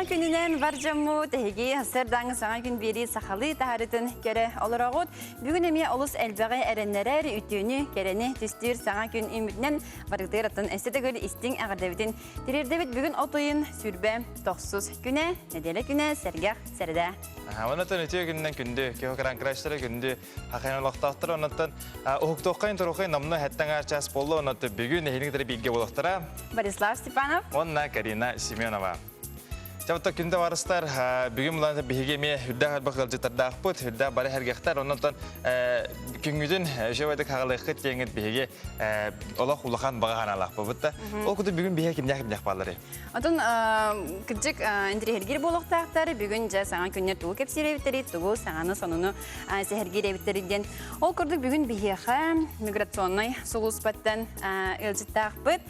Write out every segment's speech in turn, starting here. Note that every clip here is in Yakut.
Саҥа күнүнэн бар дьоммут, эһиги сарсыардааҥы саҥа күн биэрии сахалыы таһарытын көрө олороҕут. Бүгүн эмиэ олус элбэҕи эрэннэрэр, үтүөнү, кэрэни түстүүр саҥа күн үүммүтүнэн барытыгар атын өссө төгүл истиҥ эҕэрдэбитин тириэрдэбит. Бүгүн от ыйын 29 күнэ, нэдиэлэ күнэ, сэргэх сэрэдэ. Онотон үтүө күнүнэн күндү, киһи кыраҥкыраачтара күндү хахайан олохтоохтор оннуттан уһуктуоххайын турухай номно хэттэн аар час болло оннуттан бүгүн эһиги кытары бииргэ буолуохтара Борислав Степанов уонна Карина Семенова. Чабытта күндэ барыстар бүгүн булан биһиги эмиэ үрдээх элбэх ыалдьыттардаахпыт, үрдээх бары сэргэхтэр, оннуттан күнгүтүн үчүгэйдик хагалыаххыт диэҥҥит биһиги олох улахан баҕа санаалаахпыт да. Ол курдук бүгүн биһиги кимнээх кимнээх баалларый? Отон кырдьык интириэһиргиир буолуохтаахтар. Бүгүн дьэ саҥа күннэр тугу кэпсиир эбиттэрий, тугу саҥаны сонуну сэһэргиир эбиттэрий диэн. Ол курдук бүгүн биһиэхэ миграционнай сулууспаттан ыалдьыттаахпыт.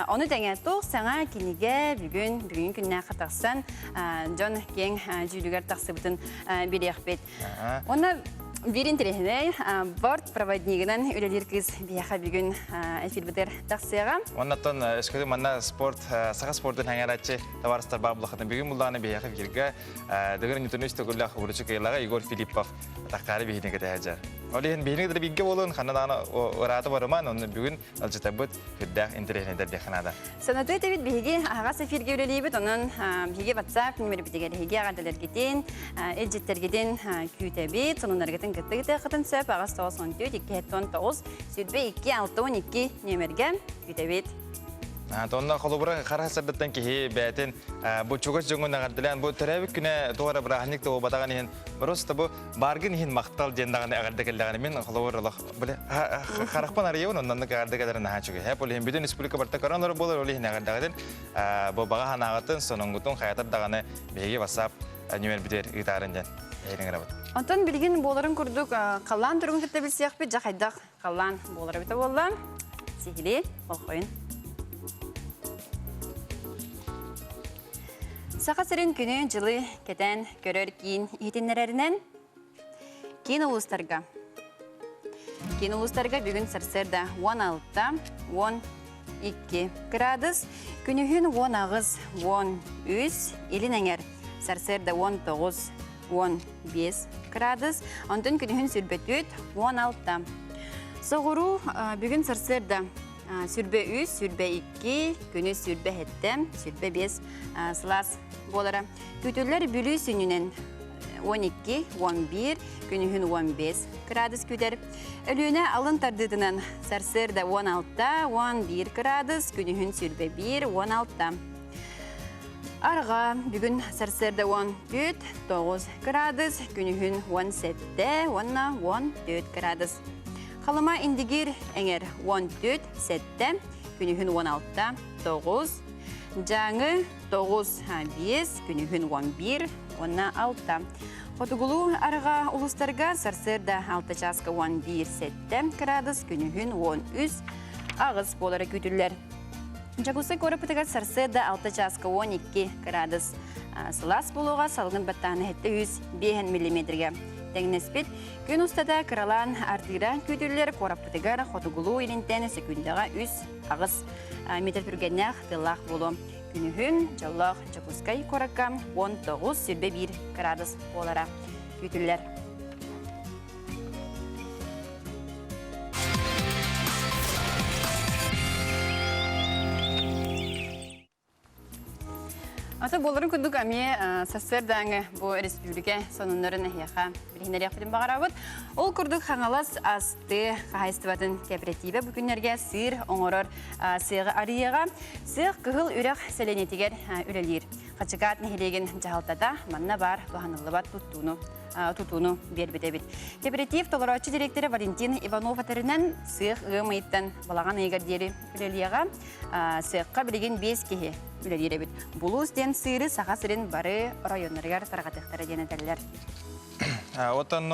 Ону тэҥэ туох саҥа кинигэ бүгүн бүгүн күннээххэ тахсан дьон киэҥ дьүүлүгэр тахсыбытын билиэхпит. Уонна биир интэриэһинэй борт проводнигынан үлэлиир кыыс биһиэхэ бүгүн эфирбитигэр тахсыаҕа. Оннуттан өскөтүн манна спорт, саха спордун хэҥэрээччи табаарыстар баар булахатын бүгүн буллаҕына биһиэхэ эфиргэ дыгыр Ньютон үс төгүллээх уручу кыайылаҕа Егор Филиппов таххаары биһини кэтэһэдьэр. Ол иһин биһини кытары бииргэ буолун, ханна даҕаны ыраата барыман, онно бүгүн ылдьытабыт сүрдээх интэриэһинэйдэр диэххэ наада. Санатыы этэбит биһиги аһаҕас эфиргэ үлэлиибит, онон биһиги WhatsApp нүмербитигэр эһиги эҕэрдэлэргитин, илдьиттэргитин күүтэбит, сонуннаргытын кытта ыытыаххытын сөп, аҕыс 94 279 22 62 нүөмэргэ күүтэбит. Онно холобура хара сарбыттан киһи бэйэтин бу чугас дьоҥҥун эҕэрдэлээн бу төрөөбүт күнэ туох эрэ бырааһынньык да буолбатаҕын иһин просто бу бааргын иһин махтал диэн даҕаны эҕэрдэ кэллэҕинэ мин холобур олох били харахпын арыйабын онноннук эҕэрдэ кэлэрэ наһаа үчүгэй һэп ол иһин бүтүн республика барыта көрөн олорор буолар ол иһин эҕэрдэҕитин бу баҕа санааҕытын соноҥҥутун хайатар даҕаны биһиги WhatsApp нүмербитигэр ыытаарын диэн эһиги ыҥырабыт. Онтон билигин буоларын курдук халлаан туругун кытта билсиэхпит дьэ хайдах халлаан буолар эбитэ буолла сиһилии болхойун Саха сирин күнү-дьылы кэтээн көрөр киин иһитиннэрэринэн киин улуустарга Киин улуустарга бүгүн сарсыарда 16, 12 градус, күнүһүн 18, 13, илин эҥэр сарсыарда 19, 15 градус, онтон күнүһүн сүрбэтүт 16. Соҕуруу бүгүн сарсыарда сүрбэ үс, сүрбэ икки, күнүс сүрбэ сэттэ, сүрбэ биэс сылаас буолара. Күүтүллэр Бүлүү сүнньүнэн 12, 11, күнүһүн 15 градус күүтэр. Өлүөнэ алын тардыытынан сарсыарда 16, 11 градус, күнүһүн сүрбэ 1, 16. Арҕаа бүгүн сарсыарда 14, 9 градус, күнүһүн 17 уонна 14 градус. Халыма Индигир эҥэр 14, 7, күнүһүн 16, 9, Дьааҥы 9, 5, күнүһүн 11 уонна 6. Хотугулуу арҕаа улуустарга сарсыарда 6 чааска 11, 7 градус, күнүһүн 13, 8 буолара күүтүллэр. Дьокуускай куораппытыгар сарсыарда 6 чааска 12 градус сылаас буолуоҕа, салгын баттааһына 705 миллиметргэ тэҥнэспит. Күн устата кыралаан ардыыра күүтүллэр куораппытыгар хотугулуу илинтэн секундаҕа 3-8 метр түргэннээх тыаллаах буолуо. Күнүһүн дьоллоох Дьокуускай куоракка 19-21 градус буолара күүтүллэр. Ата буоларын курдук эмиэ сарсыардааҥы бу республика сонуннарын эһиэхэ билиһиннэриэхпитин баҕарабыт. Ол курдук Хаҥалас асты хаһаайыстыбатын кооперативэ бу күннэргэ сыыр оҥорор сыаҕы арыйыаҕа. Сыах Кыһыл Үрэх сэлиэнньэтигэр үлэлиир. Хачыкаат нэһилиэгин дьаһалтата манна баар туһаныллыбат туттууну тутууну биэрбит эбит. Кооператив толорооччу директора Валентин Иванов этэринэн, сыах ыам ыйыттан балаҕан ыйыгар диэри үлэлиэҕэ. Сыахха билигин биэс киһи үлэлиир эбит. Булуус диэн сыыры Саха сирин бары оройуоннарыгар тарҕатыахтара диэн этэллэр. Оттон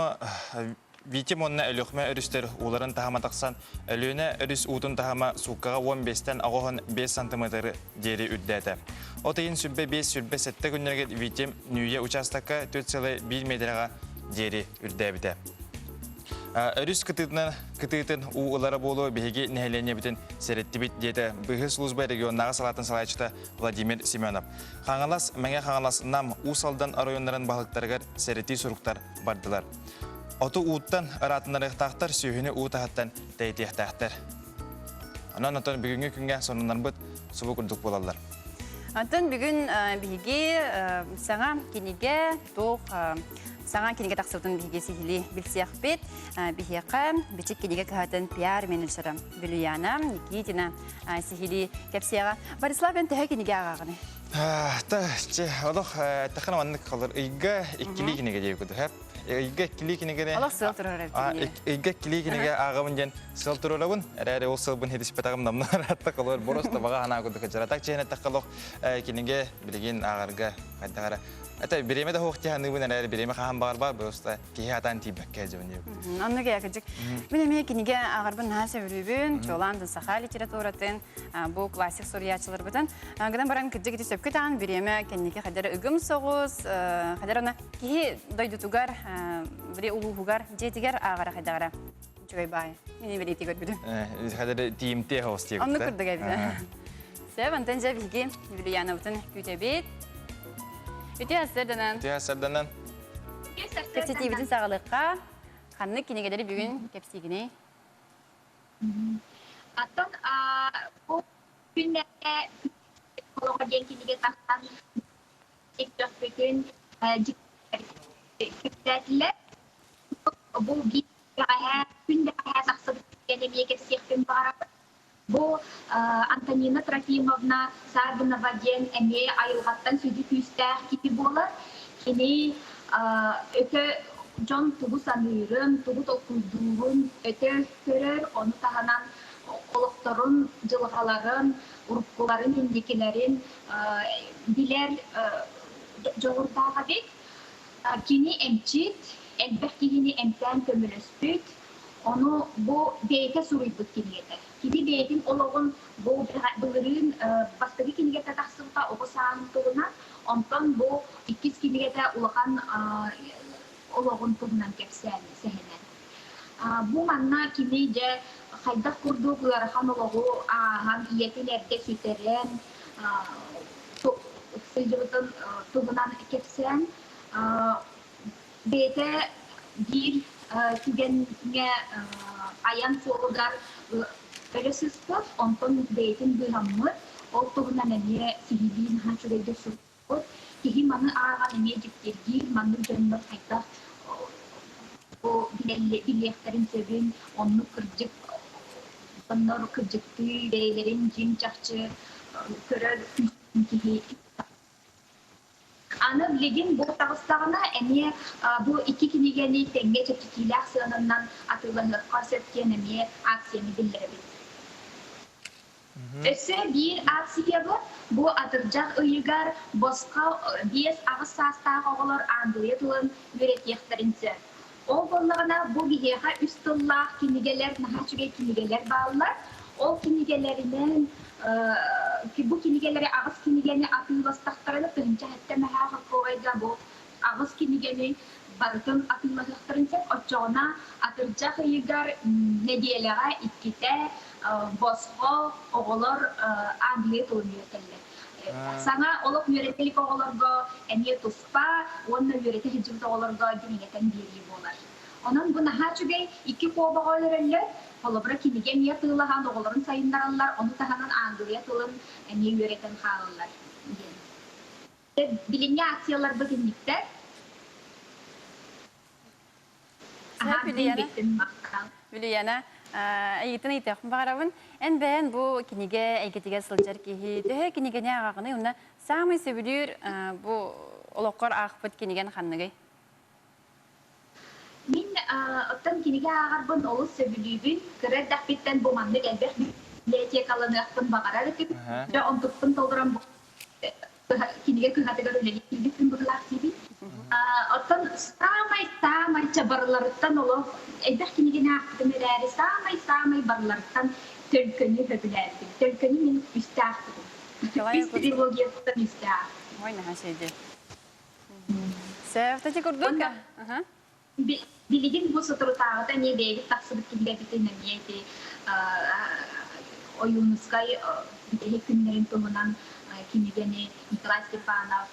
Витим уонна Өлүөхүмэ өрүстэр ууларын таһыма тахсан, Өлүөнэ өрүс уутун таһыма сууккаҕа 15-тэн 85 сантиметр диэри үрдээтэ. От ыйын сүрбэ 5-сүрбэ 7 күннэригэр Витим Нүүйэ учаастакка 4,1 миэтэрэҕэ диэри үрдээбитэ. Өрүс кытыытынан кытыытын уу ылара буолуо биһиги нэһилиэнньэбитин сэрэттибит, диэтэ Быыһы служба регионнааҕы салаатын салайааччыта Владимир Семенов. Хаҥалас, Мэҥэ Хаҥалас, Нам, Уус Алдан оройуоннарын баһылыктарыгар сэрэтии суруктар бардылар. Оту ууттан ыраатыннарыахтаахтар, сүөһүнү уу таһыттан тэйитиэхтээхтэр. Онон отон бүгүҥҥү күҥҥэ сонуннарбыт субу курдук буолаллар. Онтон бүгүн биһиги саҥа кинигэ туох саҥа кинигэ тахсыбытын биһиги сиһилии билсиэхпит. Биһиэхэ Бичик кинигэ кыһатын пиар-менеджера Вилюяна Никитина сиһилии кэпсиэҕэ. Борислав, эн төһө кинигэ ааҕаҕыный? Та, че, олох тэххин маннык халыр ыйга иккилии кинигэ диэбит курдук. Ыйга иккилии кинигэни Олох сыл турар эбит. Ыйга иккилии кинигэ ааҕабын диэн сыл турарабын. Эрээри ол сылбын хитиспэтэҕим намна аратта холор борос табаҕа ханаа курдук кычаратак чэһин эттэххэ олох кинигэ билигин ааҕарга хайдах эрэ Это бириэмэ да суох дии эрээри бириэмэ хаһан баҕар просто киһи атаан тиийбэккэ дьон диэбит. Оннук кырдьык. Мин эмиэ кинигэ ааҕарбын наһаа сөбүлүүбүн. Чуолаан саха литературатын, бу классик суруйааччыларбытын. Гынан баран кырдьык ити сөпкө таан бириэмэ кэнники хайдара ыгым соҕус, хайдара она киһи дойдутугар, бири улууһугар, дьиэтигэр ааҕара хайдара үчүгэй баай. Мин бэлиэтии көрбүтүм. Хайдара тиийимтиэ соҕус диэбит. Оннук курдук эбит. Сөп, онтон дьэ биһиги Юлианабытын күүтэбит. Үтүө сарсыарданан. Үтүө сарсыарданан. Кэпсэтиибитин саҕалыахха. Ханнык кинигэлэри бүгүн кэпсиигиний? Оттон бу күннэргэ олоҕо диэн кинигэ тахсан көхпүтүн кэпсээтилэр. Бу биир бэҕэһээ күн бэҕэһээ тахсыбыт диэн эмиэ кэпсиэхпин баҕарабын. Бу Антонина Трофимовна Саввинова диэн эмиэ айылҕаттан сүдү күүстээх киһи буолар. Кини өтө дьон тугу саныырын, тугу толкуйдуурун өтө көрөр, ону таһынан олохторун, дьылҕаларын, уруккуларын, инникилэрин билэр дьоҕурдаах эбит. Кини эмчит, элбэх киһини эмтээн көмөлөспүт, ону бу бэйэтэ суруйбут кинигэтэ. Кини бэйэтин олоҕун бу былырыын бастакы кинигэтэ тахсыбыта оҕо сааһын туһунан, онтон бу иккис кинигэтэ улахан олоҕун туһунан кэпсээн сэһэнэ. Бу манна кини дьэ хайдах курдук ыарахан олоҕу ааһан, ийэтин эрдэ сүтэрэн, сылдьыбытын туһунан кэпсээн, бэйэтэ биир түгэҥҥэ айан суолугар өлө сыспыт, онтон бэйэтин быыһаммыт, ол туһунан эмиэ сиһилии наһаа үчүгэйдик суруйбут. Киһи маны ааҕан эмиэ дьиктиргиир, маннык дьоннор хайдах бу билиэхтэрин сөбүн, оннук кырдьык дьоннор кырдьыктыы бэйэлэрин дьиҥ-чахчы көрөр киһи Аны билигин бу таҕыстаҕына эмиэ бу икки кинигэни тэҥҥэ чэпчэтиилээх сыананан атыылаһыахха сөп диэн эмиэ акцияны биллэрэбит. Өссө биир акциябыт бу атырдьах ыйыгар босхо 5-8 саастаах оҕолор аангылыйа тылын үөрэтиэхтэрин сөп. Ол буоллаҕына бу биһиэхэ үс тыллаах кинигэлэр, наһаа үчүгэй кинигэлэр бааллар. Ол кинигэлэринэн бу кинигэлэри аҕыс кинигэни атыыластахтарына 1007 мэһээх холкуобайга бу аҕыс кинигэни барытын атыылаһыахтарын сөп. Оччоҕуна атырдьах ыйыгар нэдиэлэҕэ иккитэ босхо оҕолор Англия тылын үөрэтэллэр. Саҥа олох үөрэтэ илик оҕолорго эмиэ туспа уонна үөрэтэ сылдьыбыт оҕолорго дириҥэтэн биэрии буолар. Онон бу наһаа үчүгэй икки куобаҕа өлөрөллөр. Холобура, кинигэ эмиэ атыылаһан оҕолорун сайыннараллар, ону таһынан аангылыйа тылын эмиэ үөрэтэн хаалаллар диэн. Билиҥҥи акцияларбыт инниктэр. Вилияна, Вилияна, эйигиттэн ыйытыахпын баҕарабын. Эн бэйэн бу кинигэ эйгэтигэр сылдьар киһи, төһө кинигэни ааҕаҕыный уонна саамай сөбүлүүр бу олоххор аахпыт кинигэн ханныгый? Мин оттон кинигэ ааҕарбын олус сөбүлүүбүн. Кыра эрдэхпиттэн бу маннык элбэх библиотекаланыахпын баҕарар этим. Дьэ онтукпун толорон кинигэ кыһатыгар үлэлии киирбиппин быһыылаах диибин. Оттон саамай-саамай барыларыттан олох элбэх кинигэни аахпытым эрээри, саамай-саамай барыларыттан Төлкөнү сөбүлээбитим. Төлкөнү мин үстэ аахпытым. Үс трилогияттан үстэ аахпытым. Ой, наһаа шейди. Сөп, курдук. Билигин бу соторутааҕыта эмиэ бэйэбит тахсыбыт кинигэбитин эмиэ ити Ойуунускай бүтэһик күннэрин туһунан кинигэни Николай Степанов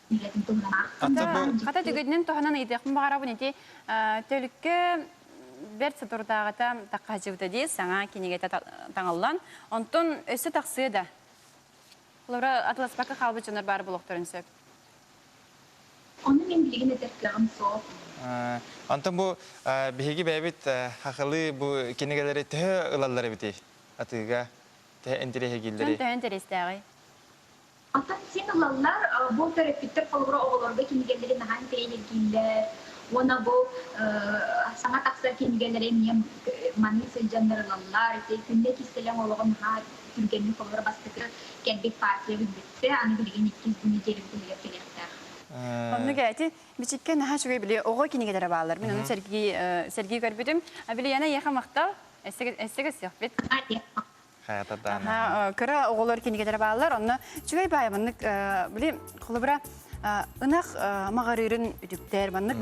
үлэтин туһунан аахтым. Хата түгэнинэн туһанан ыйытыахпын баҕарабын ити төлүккэ бэрт соторутааҕыта таххаһычыбыта дии саҥа кинигэтэ таҥыллан онтон өссө тахсыа да Холобура атыласпакка хаалбыт дьоннор баар буолуохтарын сөп. Ону мин билигин этэр кыаҕым суох. Онтон бу биһиги бэйэбит хахылыы бу кинигэлэри төһө ылаллар эбитий атыыга төһө интэриэһиргииллэрий? Дьон төһө интэриэстээҕий? Оттон син ылаллар, бу төрөппүттэр холобура оҕолорго кинигэлэри наһаа интэриэһиргииллэр уонна бу саҥа тахсар кинигэлэри эмиэ маныы сылдьаннар ылаллар. Ити күндэ кистэлэҥ олоҕу наһаа түргэнник холобура бастакы кэлбит партиябыт бүттэ, аны билигин иккис бу нэдиэлэбит иһигэр кэлиэхтээх. Оннук эти бичиккэ наһаа үчүгэй били оҕо кинигэлэрэ бааллар. Мин ону сэргии сэргии көрбүтүм. Билияна эйиэхэ махтал. Эссеге сиэхпит. Хайата Кыра оҕолор кинигэлэрэ бааллар. Онно үчүгэй баай маннык били холобура ынах маҕарыырын үтүктэр маннык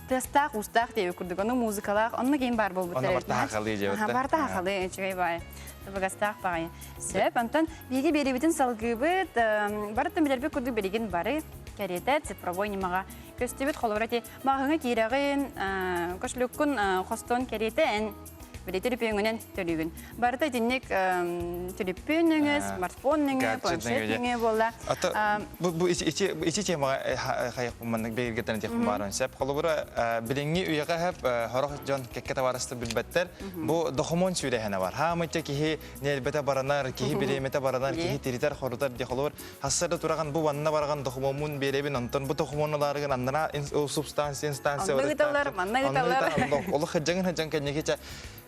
тыастаах уустаах диэби курдук ону музыкалаах онно киин баар буолбуттар. Онно барта хахалыы диэбиттэр. Барта хахалыы үчүгэй баай. Табыгастаах баҕайы. Сөп, онтон биһиги биэриибитин салгыыбыт. Барытын билэрбит курдук билигин бары кэриэтэ цифровой ньымаҕа көстүбүт. Холобура ити маҕаһыыҥҥа киирэҕин, кошелеккун хостон кэриэтэ эн били төлөпүөҥүнэн төлүүгүн. Барыта итинник төлөпүөн нөҥүө, смартфон нөҥүө, планшет нөҥүө буолла. Бу бу ити ити темаҕа хайыахпын маннык бигэргэтэн этиэхпин баарын сөп. Холобура, билиҥҥи үйэҕэ сөп сорох дьон кэккэ табаарыстар билбэттэр. Бу докумуон сүүрэһинэ бар. Хаамычча киһи ньиэрбэтэ баранар, киһи бириэмэтэ баранар, киһи тиритэр-хорутар дии холобур хассар да тураҕын бу манна бараҕын докумуоммун биэрэбин, онтон бу докумуону ылаарыгын аннара субстанция инстанция Онно ыыталлар, манна ыыталлар. Олох хыдьаҥын хыдьаҥ кэнники ча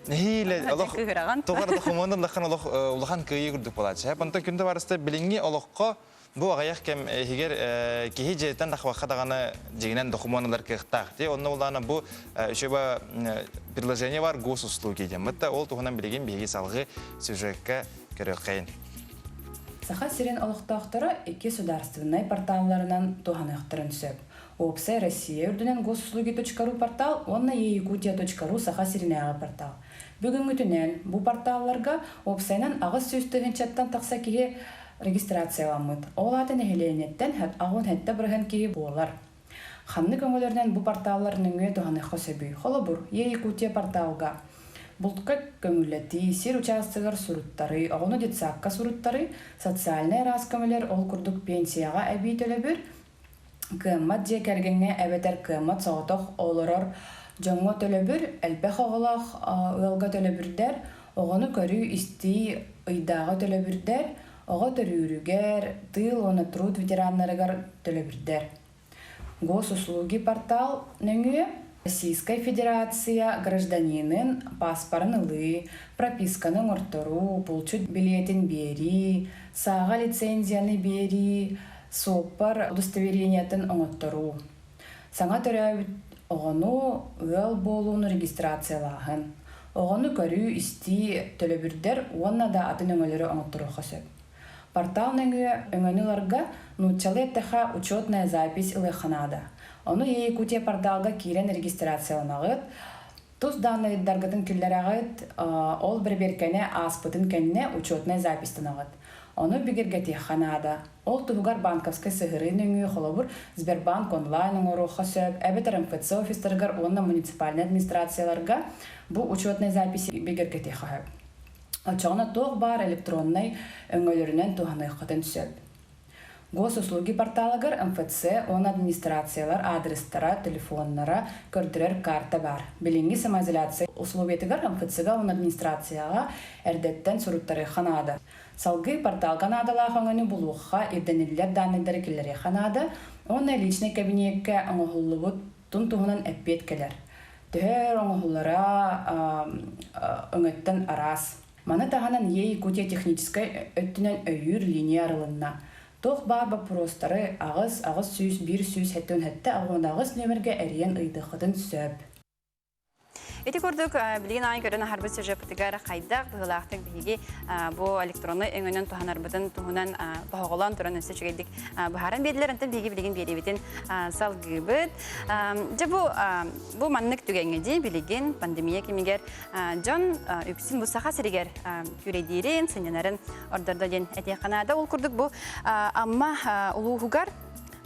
нэһиилэ олох тоҕор докумуону ыллаххын олох улахан кыайыы курдук буолааччы. Онтон күн табаарыстар билиҥҥи олоххо Бу аҕыйах кэм иһигэр киһи дьиэтиттэн тахсыбакка даҕаны дьиҥинэн докумуон ылар кыахтаах. Дии онно улаана бу үчүгэй предложение бар госуслуги диэн. Мытта ол туһунан билигин биһиги салгыы сюжекка көрүөххэйин. Саха сирин олохтоохторо икки судаарыстыбаннай порталларынан туһаныахтарын сөп. Уопсай Россия үрдүнэн госуслуги.ру портал уонна еякутия.ру Саха сиринээҕи портал. Бүгүҥҥүтүнэн бу порталларга уопсайынан 800 тыһыынчаттан тахса киһи регистрацияламмыт. Ол аата нэһилиэнньэттэн 87% киһи буолар. Ханнык өҥөлөрүнэн бу порталлар нөҥүө туһаныахха сөбүй? Холобур, Е-Якутия порталга бултка көҥүллэтии, сир учаастагар суруттарыы, оҕону детсадка суруттарыы, социальнай араас көмөлөр, ол курдук пенсияҕа эбии төлөбүр, кыаммат дьиэ кэргэҥҥэ эбэтэр кыаммат соҕотох олорор дьоҥҥо төлөбүр, элбэх оҕолоох ыалга төлөбүрдэр, оҕону көрүү-истии ыйдааҕы төлөбүрдэр, оҕо төрүүрүгэр, тыыл уонна труд ветераннарыгар төлөбүрдэр. Госуслуги портал нөҥүө Российскай Федерация гражданинын пааспарын ылыы, прописканы оҥорторуу, булчут билиэтин биэрии, сааҕа лицензияны биэрии, суоппар удостоверениетын оҥотторуу, саҥа төрөөбүт оҕону ыал буолууну регистрациялааһын, оҕону көрүү-истии төлөбүрдэр уонна да атын өҥөлөрү оҥотторуохха сөп. Портал нөҥүө өҥөнү ыларга нууччалыы эттэххэ учетная запись ылыахха наада. Ону Е-Якутия порталга киирэн регистрацияланаҕыт, тус дааннайдаргытын киллэрэҕит, ол бэрэбиэркэни ааспытын кэннэ учетнай записьтанаҕыт. Ону бигэргэтиэххэ наада. Ол туһугар банковскай сыһыарыы нөҥүө холобур Сбербанк онлайн оҥоруохха сөп, эбэтэр МФЦ офистарыгар уонна муниципальнай администрацияларга бу учетнай записи бигэргэтиэххэ сөп. Оччоҕуна туох баар электроннай өҥөлөрүнэн туһаныаххытын сөп. Госуслуги порталыгар МФЦ уонна администрациялар аадырыстара, телефоннара көрдөрөр карта баар. Билиҥҥи самоизоляция усулуобуйатыгар МФЦ-га уонна администрацияҕа эрдэттэн суруттарыахха наада. Салгыы порталга наадалаах өҥөнү булуохха, ирдэниллэр дааннайдары киллэриэххэ наада уонна личнэй кэбиниэккэ оҥоһуллубут тун туһунан эппиэт кэлэр. Төһө өр оҥоһуллара өҥөттөн араас. Маны таһынан Е-Якутия техническэй өттүнэн өйүүр линия арылынна. Туох баар боппуруостары 8 801 177 68 нүөмэргэ эрийэн ыйытыаххытын сөп. Ити курдук билигин аан көрөн аһарбыт сюжеппытыгар хайдах быһыылаахтык биһиги бу электроннай өҥөнөн туһанарбытын туһунан тоһоҕолоон туран өссө үчүгэйдик быһааран биэрдилэр. Онтон биһиги билигин биэриибитин салгыыбыт. Дьэ бу бу маннык түгэҥҥэ дии билигин пандемия кэмигэр дьон үксүн бу Саха сиригэр күүрэйдиирин, сынньанарын ордордо диэн этиэххэ наада. Ол курдук бу Амма улууһугар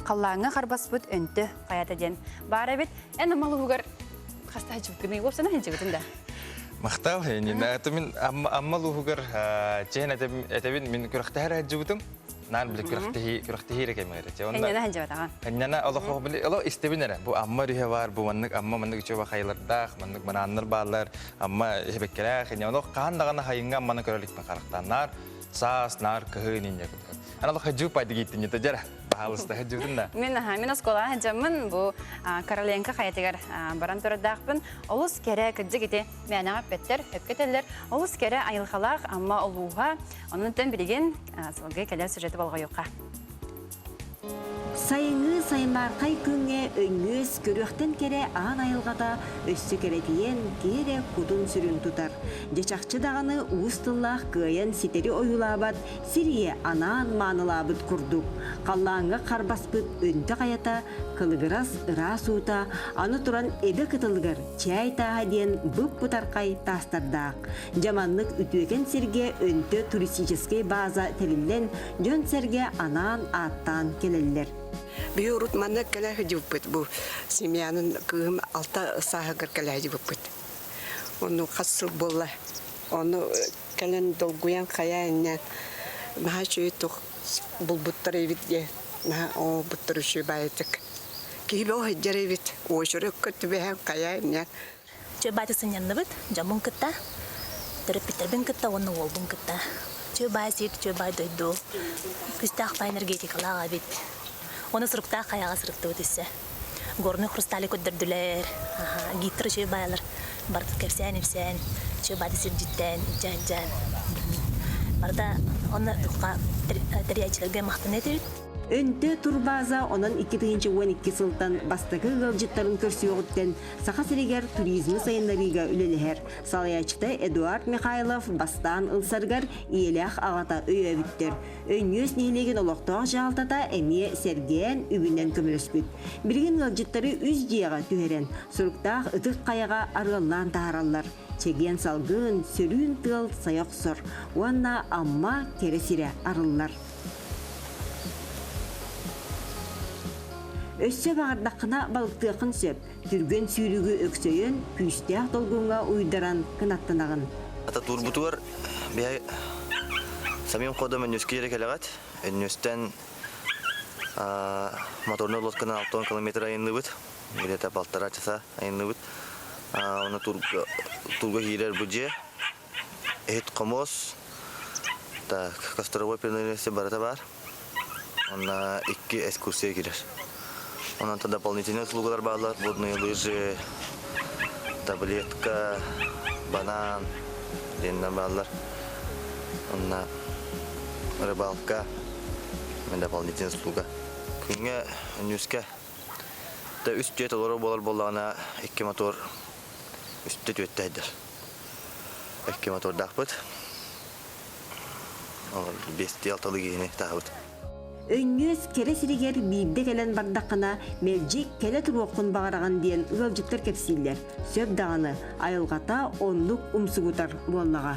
халлааҥҥа харбаспыт өнтө хайата диэн баар эбит. Эн Амма улууһугар хаста сылдьыбыккыный? Уопсана сылдьыбытын да? Махтал, Нина. Мин Амма улууһугар чээн этэбин мин күрэхтэһэр сылдьыбытым. Наар били күрэхтэһии күрэхтэһии эрэ кэмигэр. Энньэнэ сылдьыбатаҕа. Энньэнэ олох били олох истэбин эрэ. Бу Амма өрүһэ бар, бу маннык Амма маннык үчүгэй хайалардаах, маннык манааннар бааллар, Амма эһэбэккэлээх, инньэ олох хаһан даҕаны хайыҥҥа Амманы көрө иликпин харахтаан. Наар саас, наар кыһын инньэ кутар. Ана олох хадьыы пайдыгииттинньитэ дьэрэ. Баһаалыста хадьыытын да. Мин мин оскуолаҕа сылдьаммын бу Короленко хайатыгар баран турардаахпын. Олус кэрэ кырдьык ити мээнэҕэ эппэттэр, өпкө этэллэр. Олус кэрэ айылҕалаах Амма улууһа. Онон билигин салгыы кэлэр сюжеты болҕойуохха. Сайыҥҥы саймаархай күҥҥэ өнньүөс көрүөхтэн кэрэ аан айылҕата өссө кэрэтийэн, киһи эрэ кутун-сүрүн тутар. Дьэ чахчы даҕаны уус тыллаах кыайан ситэри ойуулаабат сир ийэ анаан маанылаабыт курдук. Халлааҥҥа харбаспыт өнтө хайата, кылыгырас ыраас уута, аны туран эбэ кытылыгар чээй тааһа диэн бып-бытархай таастардаах. Дьэ маннык үтүөкэн сиргэ Өнтө туристическай база тэриллэн, дьон-сэргэ анаан ааттаан кэлэллэр. Биһи урут манна кэлэ сылдьыбыппыт. Бу семьянын кыыһым алта сааһыгар кэлэ сылдьыбыппыт. Ону хас сыл буолла. Ону кэлэн долгуйан хайа иннэ наһаа үчүгэй туох булбуттар эбит диye наһаа оҥорбуттар үчүгэй баайытык. Киһи бөҕө сылдьар эбит. Очерекка түбэһэн хайа иннэ Чүө баай сынньанныбыт, дьоммун кытта, төрөппүттэрбин кытта уонна уолбун кытта. Чүө баай сир, чүө баай дойду, күүстээх баай энергетикалаах эбит. Уонна суруктаах хайаҕа сырыттыбыт үссе. Горный хрустали көрдөрдүлэр, гидтар үчүгэй баайлар барыта кэпсээн-ипсээн, үчүгэй баайды сирдьиттээн, илдьэ-илдьээн. Барыта онно тухха тэрийээччилэргэ махтана этибит. Өнтө турбааза онон 2012 сылтан бастакы ыалдьыттарын көрсүөҕүттэн Саха сиригэр туризмы сайыннарыыга үлэлэһэр. Салайааччыта Эдуард Михайлов бастаан ылсарыгар ийэлээх аҕата өйөөбүттэр. Өнньүөс нэһилиэгин олохтоох дьаһалтата эмиэ сэргээн, үбүнэн көмөлөспүт. Билигин ыалдьыттары үс дьиэҕэ түһэрэн, суруктаах ытык хайаҕа арыаллаан таһаараллар. Чэгиэн салгын, сөрүүн тыал сайа охсор уонна Амма кэрэ сирэ арыллар. Өссө баҕардаххына балыктыаххын сөп. Түргэн сүүрүгү өксөйөн, күүстээх долгуҥҥа уйдаран кынаттанаҕын. Ата туурбутугар биһи самим ходом Өнньүөскэ эрэ кэлэҕит. Өнньүөстэн моторный лодканан 60 километр айанныыбыт. Где-то полтора часа айанныыбыт. Оны турга киирэр бу дьиэ. Иһит-хомуос, так, костровой принадлежности барыта баар. Онно икки экскурсия киирэр. Онон дополнительные услугалар бааллар, водные лыжи, таблетка, банан диэннэр бааллар. Онно рыбалка, дополнительная услуга. Күҥҥэ Ньүүскэ үс дьиэ толору буолар буоллаҕына икки мотор үстэ түөттэ сылдьар. Икки мотордаахпыт. Биэстии алталыы киһини таһабыт. Өнньүөс кэрэ сиригэр биирдэ кэлэн бардаххына, мэлдьи кэлэ туруоххун баҕараҕын диэн ыалдьыттар кэпсииллэр. Сөп даҕаны, айылҕата оннук умсугутар буоллаҕа.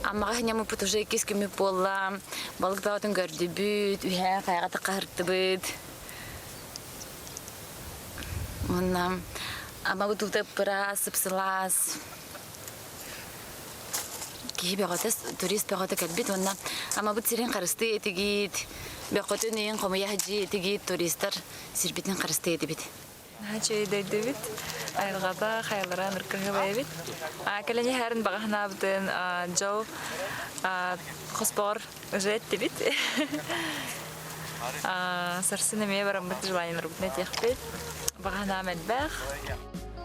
Аммаҕа сынньаммыппыт уже иккис күммүт буолла. Балык бөҕөтүн көрдүбүт, үһээ хайаҕа хаһыртыбыт. Уонна Аммабыт уута ыппыраас, сып-сылаас. Киһи бөҕөтө, турист бөҕөтө кэлбит уонна Аммабыт сирин харыстыы этигит, бөххөтүн иһин хомуйа сылдьыы этигит, туристар сирбитин харыстыы этибит. Наһаа үчүгэй дойдубут, айылҕата, хайалара ыныркыһыыбай эбит. Кэлэн иһэрин баҕа санаабытын дьол хоспоҕор уже эттибит. Сарсын эмиэ бараммыт желаниеларбытын этиэхпит. Баҕа санаам элбэх.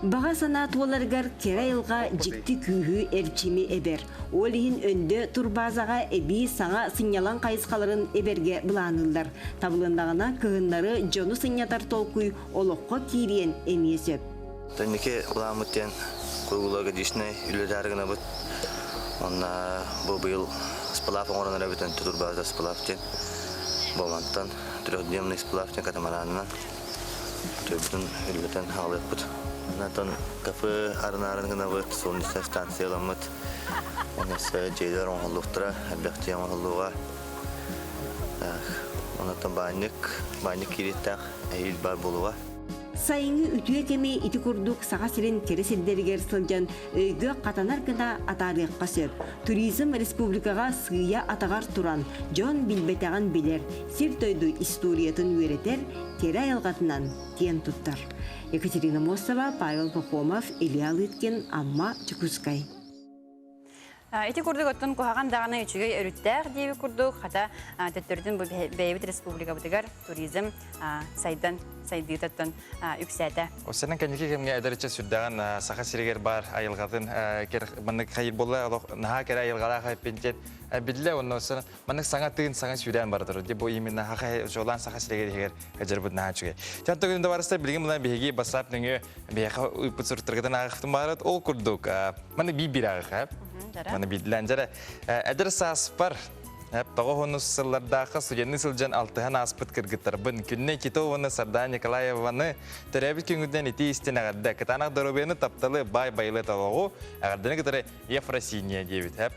Баҕа санаа туоларыгар кэрэ айылҕа дьикти күүһү, эрчими эбэр. Ол иһин Өндө турбаазаҕа эбии саҥа сынньалаҥ хайысхаларын эбэргэ былаанныыллар. Табылыннаҕына, кыһыннары дьону сынньатар толкуй олоххо киириэн эмиэ сөп. Инники былааммыт диэн. Круглогодичнай үлэлээри гынабыт. Онно бу быйыл сплав оҥорон эрэбит, турбаза сплав диэн. Бу мантан трехдневный сплав диэн катамаранынан төрбүтүн үлэлэтэн хаалыахпыт. Онтон кафе арынаарын гынабыт, солнечная станцияламмыт. Онно дьиэлэр оҥоһуллуохтара, элбэх дьиэ оҥоһуллуоҕа. Онтон баанньык, баанньык киириэхтээх эһиил баар буолуоҕа. Сайыҥҥы үтүө кэми ити курдук Саха сирин кэрэ сирдэригэр сылдьан өйгө хатанар гына атаарыахха сөп. Туризм республикаҕа сыыйа атаҕар туран, дьон билбэтэҕин билэр, сир-дойду историятын үөрэтэр, кэрэ айылҕатынан киэн туттар. Екатерина Мостова, Павел Пахомов, Илья Лыткин, Амма, Дьокуускай. Ити курдук оттон куһаҕан даҕаны үчүгэй өрүттээх диэби курдук хата төттөрүтүн бу бэйэбит республикабытыгар туризм сайдан сайдыытыттан үксээтэ. Осенен кэнники кэмҥэ эдэрчэ сүрдэҕин Саха сиригэр баар айылҕатын маннык хайыр буолла олох наһаа кэрэ айылҕалаах эппинтиэн биллэ онно маннык саҥа тыын саҥа сүүрээн бара турар бу именно жолаан Саха сиригэр иһигэр эдэрбит наһаа үчүгэй. Тэн төгүн да барыста билигин мына биһиги WhatsApp нөҥүө биһиэхэ ыыппыт суруктаргытын ааҕыахтын баарыт ол курдук маны биир биир ааҕыха маны биирдилээн дьэрэ эдэр сааспар тоҕо сыллардаахха студенныы сылдьан алтыһан ааспыт кыргыттарбын Күннэй Титованы, Сардаана Николаеваны төрөөбүт күҥҥүтүнэн итии истин эҕэрдэ кытаанах доруобуйаны тапталы баай байылы толоҕу эҕэрдэни кытары Ефросиния диэбит хэп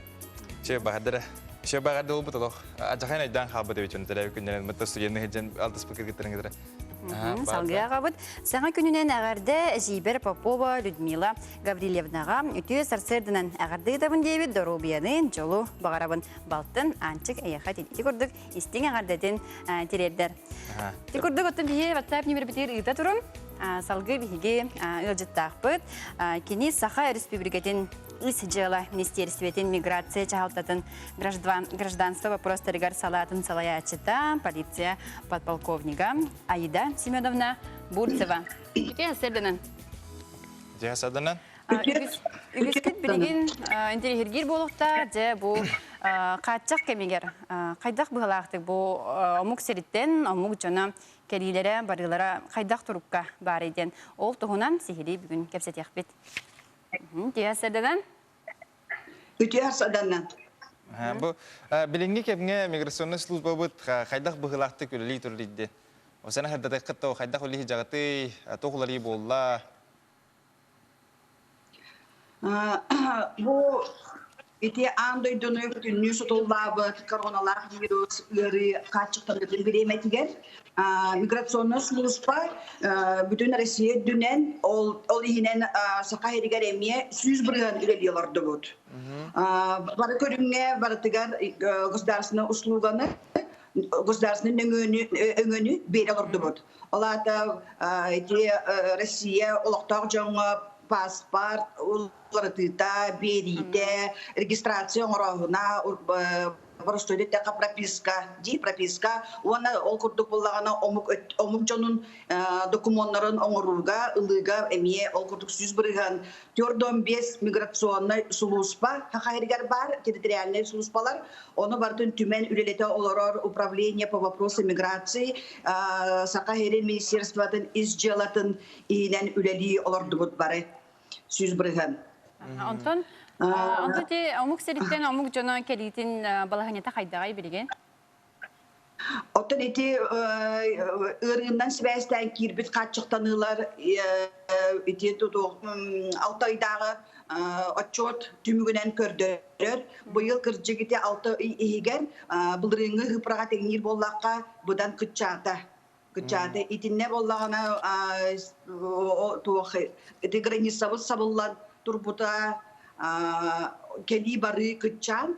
Чэ баһардара Чэ баҕарда болбут олох адьахайын айдаан хаалбыт эбит дьон төрөөбүт күннэрин мытта студенныы сылдьан алтыспыт кыргыттарын кытары Салгыы аҕабыт. Саҥа күнүнэн эҕэрдэ Зибер Попова Людмила Гаврильевнаҕа үтүө сарсыарданан эҕэрдэ ыытабын диэбит доруобуйаны, дьолу баҕарабын. Балтын Аанчык эйиэхэ ити курдук истиҥ эҕэрдэтин тириэрдэр. Ити курдук оттон биһиги WhatsApp нөмербитигэр ыыта турун. Салгыы биһиги ыалдьыттаахпыт. Кини Саха Республикатын Ис дьыала министиэристибэтин миграция дьаһалтатын гражданство вопростарыгар салаатын салайааччыта, полиция подполковнига Аида Семеновна Бурцева. Үтүө сарсыарданан. Үтүө сарсыарданан. Үгүскүт билигин интэриэһиргиир буолуохтаах, дьэ бу хааччах кэмигэр хайдах быһалаахтык бу омук сириттэн омук дьоно кэлиилэрэ, барыылара хайдах турукка баарый диэн ол туһунан сиһилии бүгүн кэпсэтиэхпит. Үтүө сарданан. Үтүө сарданан. Бу билиҥҥи кэмҥэ миграционнай службабыт хайдах быһыылаахтык үлэлии турар Осена хардатыаххыт то хайдах үлэлии дьаҕытый, туох уларыы буолла? Бу ити аан дойдуну бүтүннүү сутуллаабыт короналаах вирус ыарыы хааччахтаныытын бириэмэтигэр миграционнай служба бүтүн Россия үрдүнэн ол ол иһинэн Саха сиригэр эмиэ 100% үлэлии олордубут. Бары көрүҥҥэ барытыгар государственнай услуганы государственнай өҥөнү өҥөнү биэрэ олордубут. Ол аата ити Россия олохтоох дьоҥҥо паспорт уларытыыта, биэриитэ, регистрация оҥорооһуна, боростуойду эттэххэ прописка, дии прописка уонна ол курдук буллаҕына омук омук дьонун докумуоннарын оҥорууга, ылыыга эмиэ ол курдук 100% 45 миграционнай сулууспа Саха сиригэр баар территориальнай сулууспалар ону барытын түмэн үлэлэтэ олорор управление по вопросам миграции Саха сирин министерствотын ис дьыалатын иһинэн үлэлии олордубут бары 100%. Онтон онтон ти омук сириттэн омук дьоно кэлиитин балаһыанньата хайдаҕай билигин? Оттон ити ыарыыннан сибээстээн киирбит хааччахтаныылар ити Алтайдааҕы отчуот түмүгүнэн көрдөрөр. Быйыл кырдьык ити алта ый иһигэр былырыыҥҥы ыһыпраҕа тэҥниир буоллахха быдан кыччаата. Кыччаата итиннэ буоллаҕына туох ити границабыт сабыллан турбута кэлии барыы кыччаан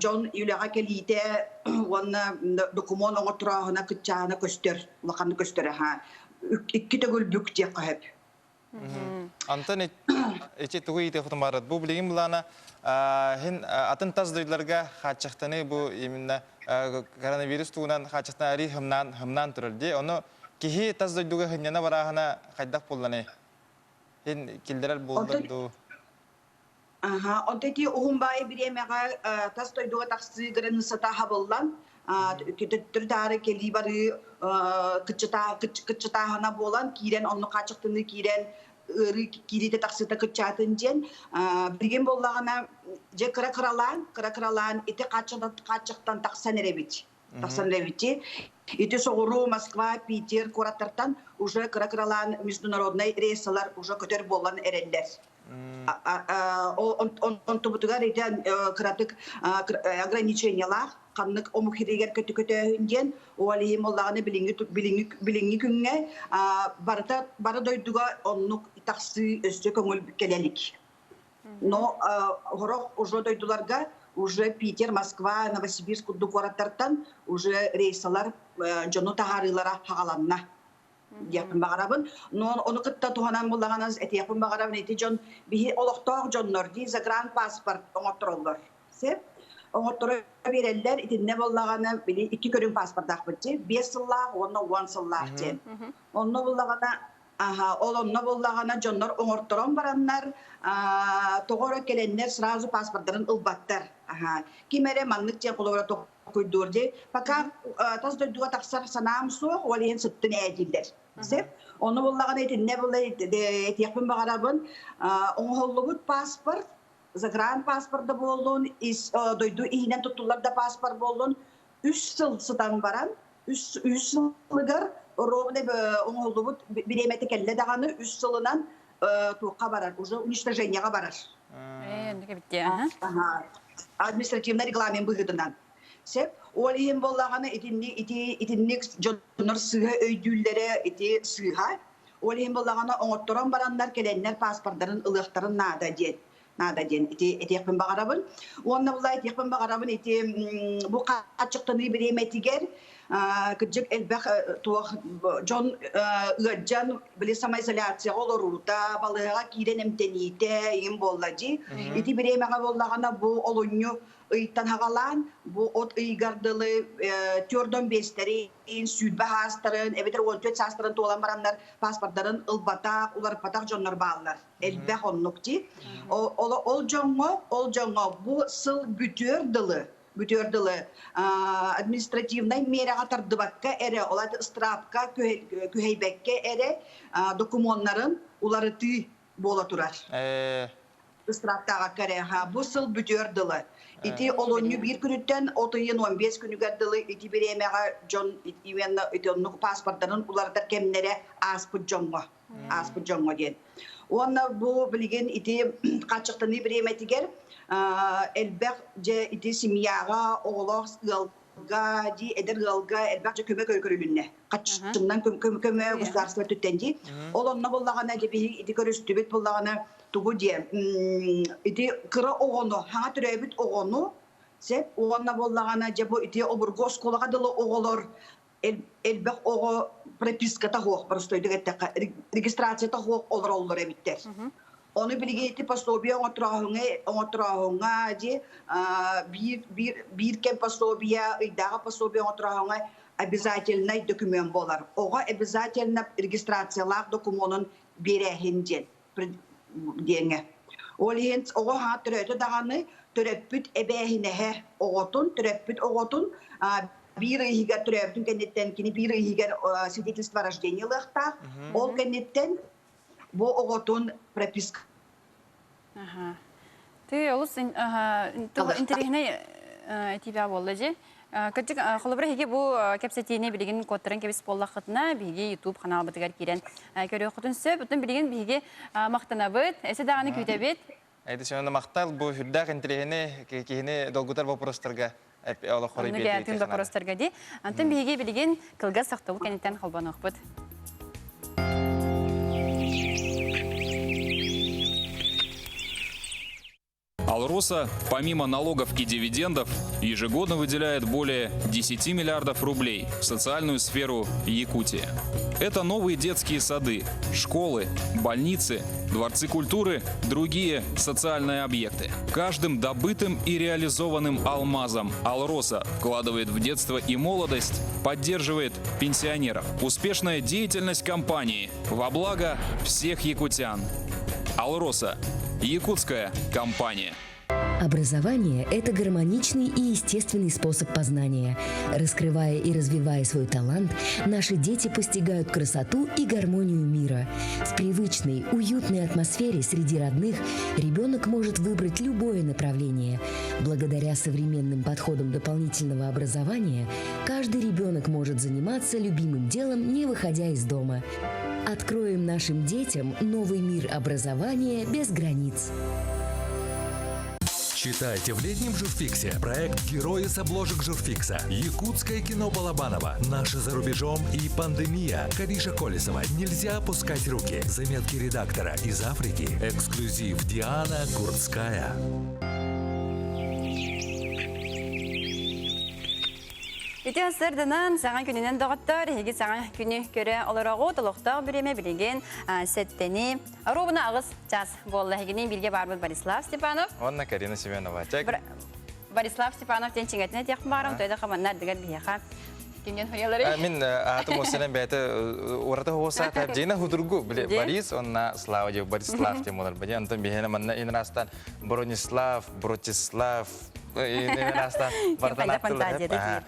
дьон үлэҕэ кэлиитэ уонна докумуон оҥотторооһуна кыччаана көстөр улаханнык көстөр аха икки төгүл бүк диэххэ сөп. Антон ити тугу иитиэххитин баарат бу билигин былаана хин атын тас дойдуларга хааччахтаныы бу именно коронавирус тугунан хааччахтан арий хымнаан хымнаан турар дии ону киһи тас дойдуга хынньана барааһына хайдах буолланый хин киллэрэр буоллар дуу Аха, онто ити уһун баайы бириэмэҕэ тас дойдуга тахсыы границата хабыллан, төттөрү-таары кэлии барыы кыччатааһына буолан киирэн, онно хааччахтаныы киирэн, ыарыы киириитэ тахсыыта кыччаатын диэн билигин буоллаҕына дьэ кыра кыралаан кыра кыралаан ити хааччахтан тахсан эрэбит тахсан эрэбити ити соҕуруу Москва Питер куораттартан уже кыра кыралаан международнай рейсалар уже көтөр буолан эрэллэр онтубутугар ити кыратык ограничениялаах ханнык омук сиригэр көтү-көтөөһүн диэн ол иһин буоллаҕына билиҥҥи билиҥҥи билиҥҥи күҥҥэ барыта бары дойдуга оннук тахсыы өссө көҥүл кэлэ илик. Но сорох уже дойдуларга уже Питер, Москва, Новосибирск курдук куораттартан уже рейсалар дьону таһаарыылара хаҕаланна диэхпин баҕарабын. Но ону кытта туһанан буллаҕына этиэхпин баҕарабын ити дьон биһи олохтоох дьоннор дии загранпаспорт оҥоттороллор. Сөп. Оҥотторо биэрэллэр. Итиннэ буоллаҕына били икки көрүҥ паспордаахпыт дии. Биэс сыллаах уонна уон сыллаах диэн. Онно буллаҕына Аха, ол онно буоллаҕына дьоннор оҥорторон бараннар, тоҕо эрэ кэлэннэр сразу паспордарын ылбаттар. Аха. Ким эрэ маннык диэн холобура толкуйдуур дии. Пока тас дойдуга тахсар санаам суох, ол иһин сыттын ээ дииллэр. Сөп. Ону буллаҕына итиннэ була этиэхпин баҕарабын, оҥоһуллубут паспорт загранпаспорт да буоллун, ис дойду иһинэн туттуллар да паспорт буоллун, үс сыл сытан баран, үс, үс сылыгар ровно оҥоһуллубут бириэмэтэ кэллэ даҕаны үс сылынан туохха барар, уже уничтожениеҕа барар. Административный регламент быһыытынан. Сөп. Ол иһин буоллаҕына итинник ити итинник дьоннор сыыһа өйдүүллэрэ ити сыыһа. Ол иһин буоллаҕына оҥотторон бараннар кэлэннэр паспордарын ылыахтарын наада диэн наада диэн ити этиэхпин баҕарабын. Уонна була этиэхпин баҕарабын ити бу хааччахтаныы бириэмэтигэр кырдьык элбэх туох дьон ыалдьан били самоизоляцияҕа олоруута, балыыһаҕа киирэн эмтэниитэ иҥин буолла дии. Ити бириэмэҕэ буоллаҕына бу олунньу ыйтан хаҕалаан бу от ыйыгар дылы төрдөн биэстэрин, 20 саастарын, эбэтэр 14 саастарын туолан бараннар паспордарын ылбатах, уларыппатах дьоннор бааллар. Элбэх оннук дии. Ол, ол дьоҥҥо, ол дьоҥҥо бу сыл бүтүөр дылы бүтүөр дылы административнай миэрэҕэ тардыбакка эрэ, ол ыстыраапка күһэйбэккэ эрэ докумуоннарын уларытыы буола турар. Ыстырааптааҕакка эрэ бу сыл бүтүөр дылы. Ити олунньу биир күнүттэн от ыйын 15 күнүгэр дылы ити бириэмэҕэ дьон именно ити оннук паспордарын уларытар кэмнэрэ ааспыт дьоҥҥо ааспыт дьоҥҥо диэн. Уонна бу билигин ити хааччахтаныы бириэмэтигэр элбэх дьэ ити семьяҕа оҕолоох ыал дии эдэр ыалга элбэх дьэ көмө көрүлүннэ. Хаччыннан көмө государство өттүттэн дии. Ол онно буллаҕына дьэ биһиги ити көрүстүбүт буллаҕына тугу диэ ити кыра оҕону хаҥа төрөөбүт оҕону сеп уонна буоллаҕына дьэ бу ити обургу оскуолаҕа дылы оҕолор элбэх оҕо прописката суох простойдук эттэххэ регистрацията суох олороллор эбиттэр. Ону билигин ити пособие оҥотторооһуҥҥа оҥотторооһуҥҥа дии биир биир биир кэм пособие ыйдааҕы пособие оҥотторооһуҥҥа обязательнай документ буолар. Оҕо обязательно регистрациялаах докумуонун биэрээһин диэн диэҥҥэ. Ол иһин оҕо аһа төрөөтө даҕаны төрөппүт эбээһинэһэ оҕотун, төрөппүт оҕотун биир ый иһигэр төрөөбүтүн кэнниттэн кини биир ый иһигэр свидетельство о рождении ылыахтаах. Ол кэнниттэн бу оҕотун прописка Ты олус интэриэһинэй этиибэ буолла дьи. Кырдьык, холобура, эһиги бу кэпсэтиини билигин куоттаран кэбис буоллаххытына, биһиги YouTube ханаалбытыгар киирэн көрүөххүтүн сөп. Оттон билигин биһиги махтанабыт, эсэ даҕаны күүтэбит. Эйди Семеновна махтал бу сүрдээх интэриэһини киһини долгутар вопростарга олоххор биэрдии вопростарга ди. Антон биһиги билигин кылгас сохтобу кэнниттэн холбонуохпут. Алроса, помимо налогов и дивидендов, ежегодно выделяет более 10 миллиардов рублей в социальную сферу Якутии. Это новые детские сады, школы, больницы, дворцы культуры, другие социальные объекты. Каждым добытым и реализованным алмазом Алроса вкладывает в детство и молодость, поддерживает пенсионеров. Успешная деятельность компании во благо всех якутян. Алроса. Якутская компания. Образование – это гармоничный и естественный способ познания. Раскрывая и развивая свой талант, наши дети постигают красоту и гармонию мира. В привычной, уютной атмосфере среди родных ребенок может выбрать любое направление. Благодаря современным подходам дополнительного образования, каждый ребенок может заниматься любимым делом, не выходя из дома. Откроем нашим детям новый мир образования без границ. Читайте в летнем журфиксе проект «Герои с обложек журфикса», Якутское кино Балабанова, «Наши за рубежом» и «Пандемия», Кариша Колесова, «Нельзя опускать руки», заметки редактора из Африки, эксклюзив Диана Гурцкая. Ити сырдынан саҥа күнүнэн доҕоттор, эһиги саҥа күнү көрө олороҕут, олохтоох бириэмэ билигин сэттени Ровно аҕыс час буолла. Эһигини бииргэ баарбыт Борислав Степанов. Уонна Карина Семенова. Борислав Степанов диэн чиҥэтинэ этиэх баарым, тойда хаманна ардыгар биһиэхэ кимнен хуялары? Мин аатым осенен бэйэтэ ураты хоса Дина худургу Борис онна Слава деп Борислав деп олар. Бе антон биһиэнэ манна инрастан Бронислав, Бротислав инрастан бартан аттылар.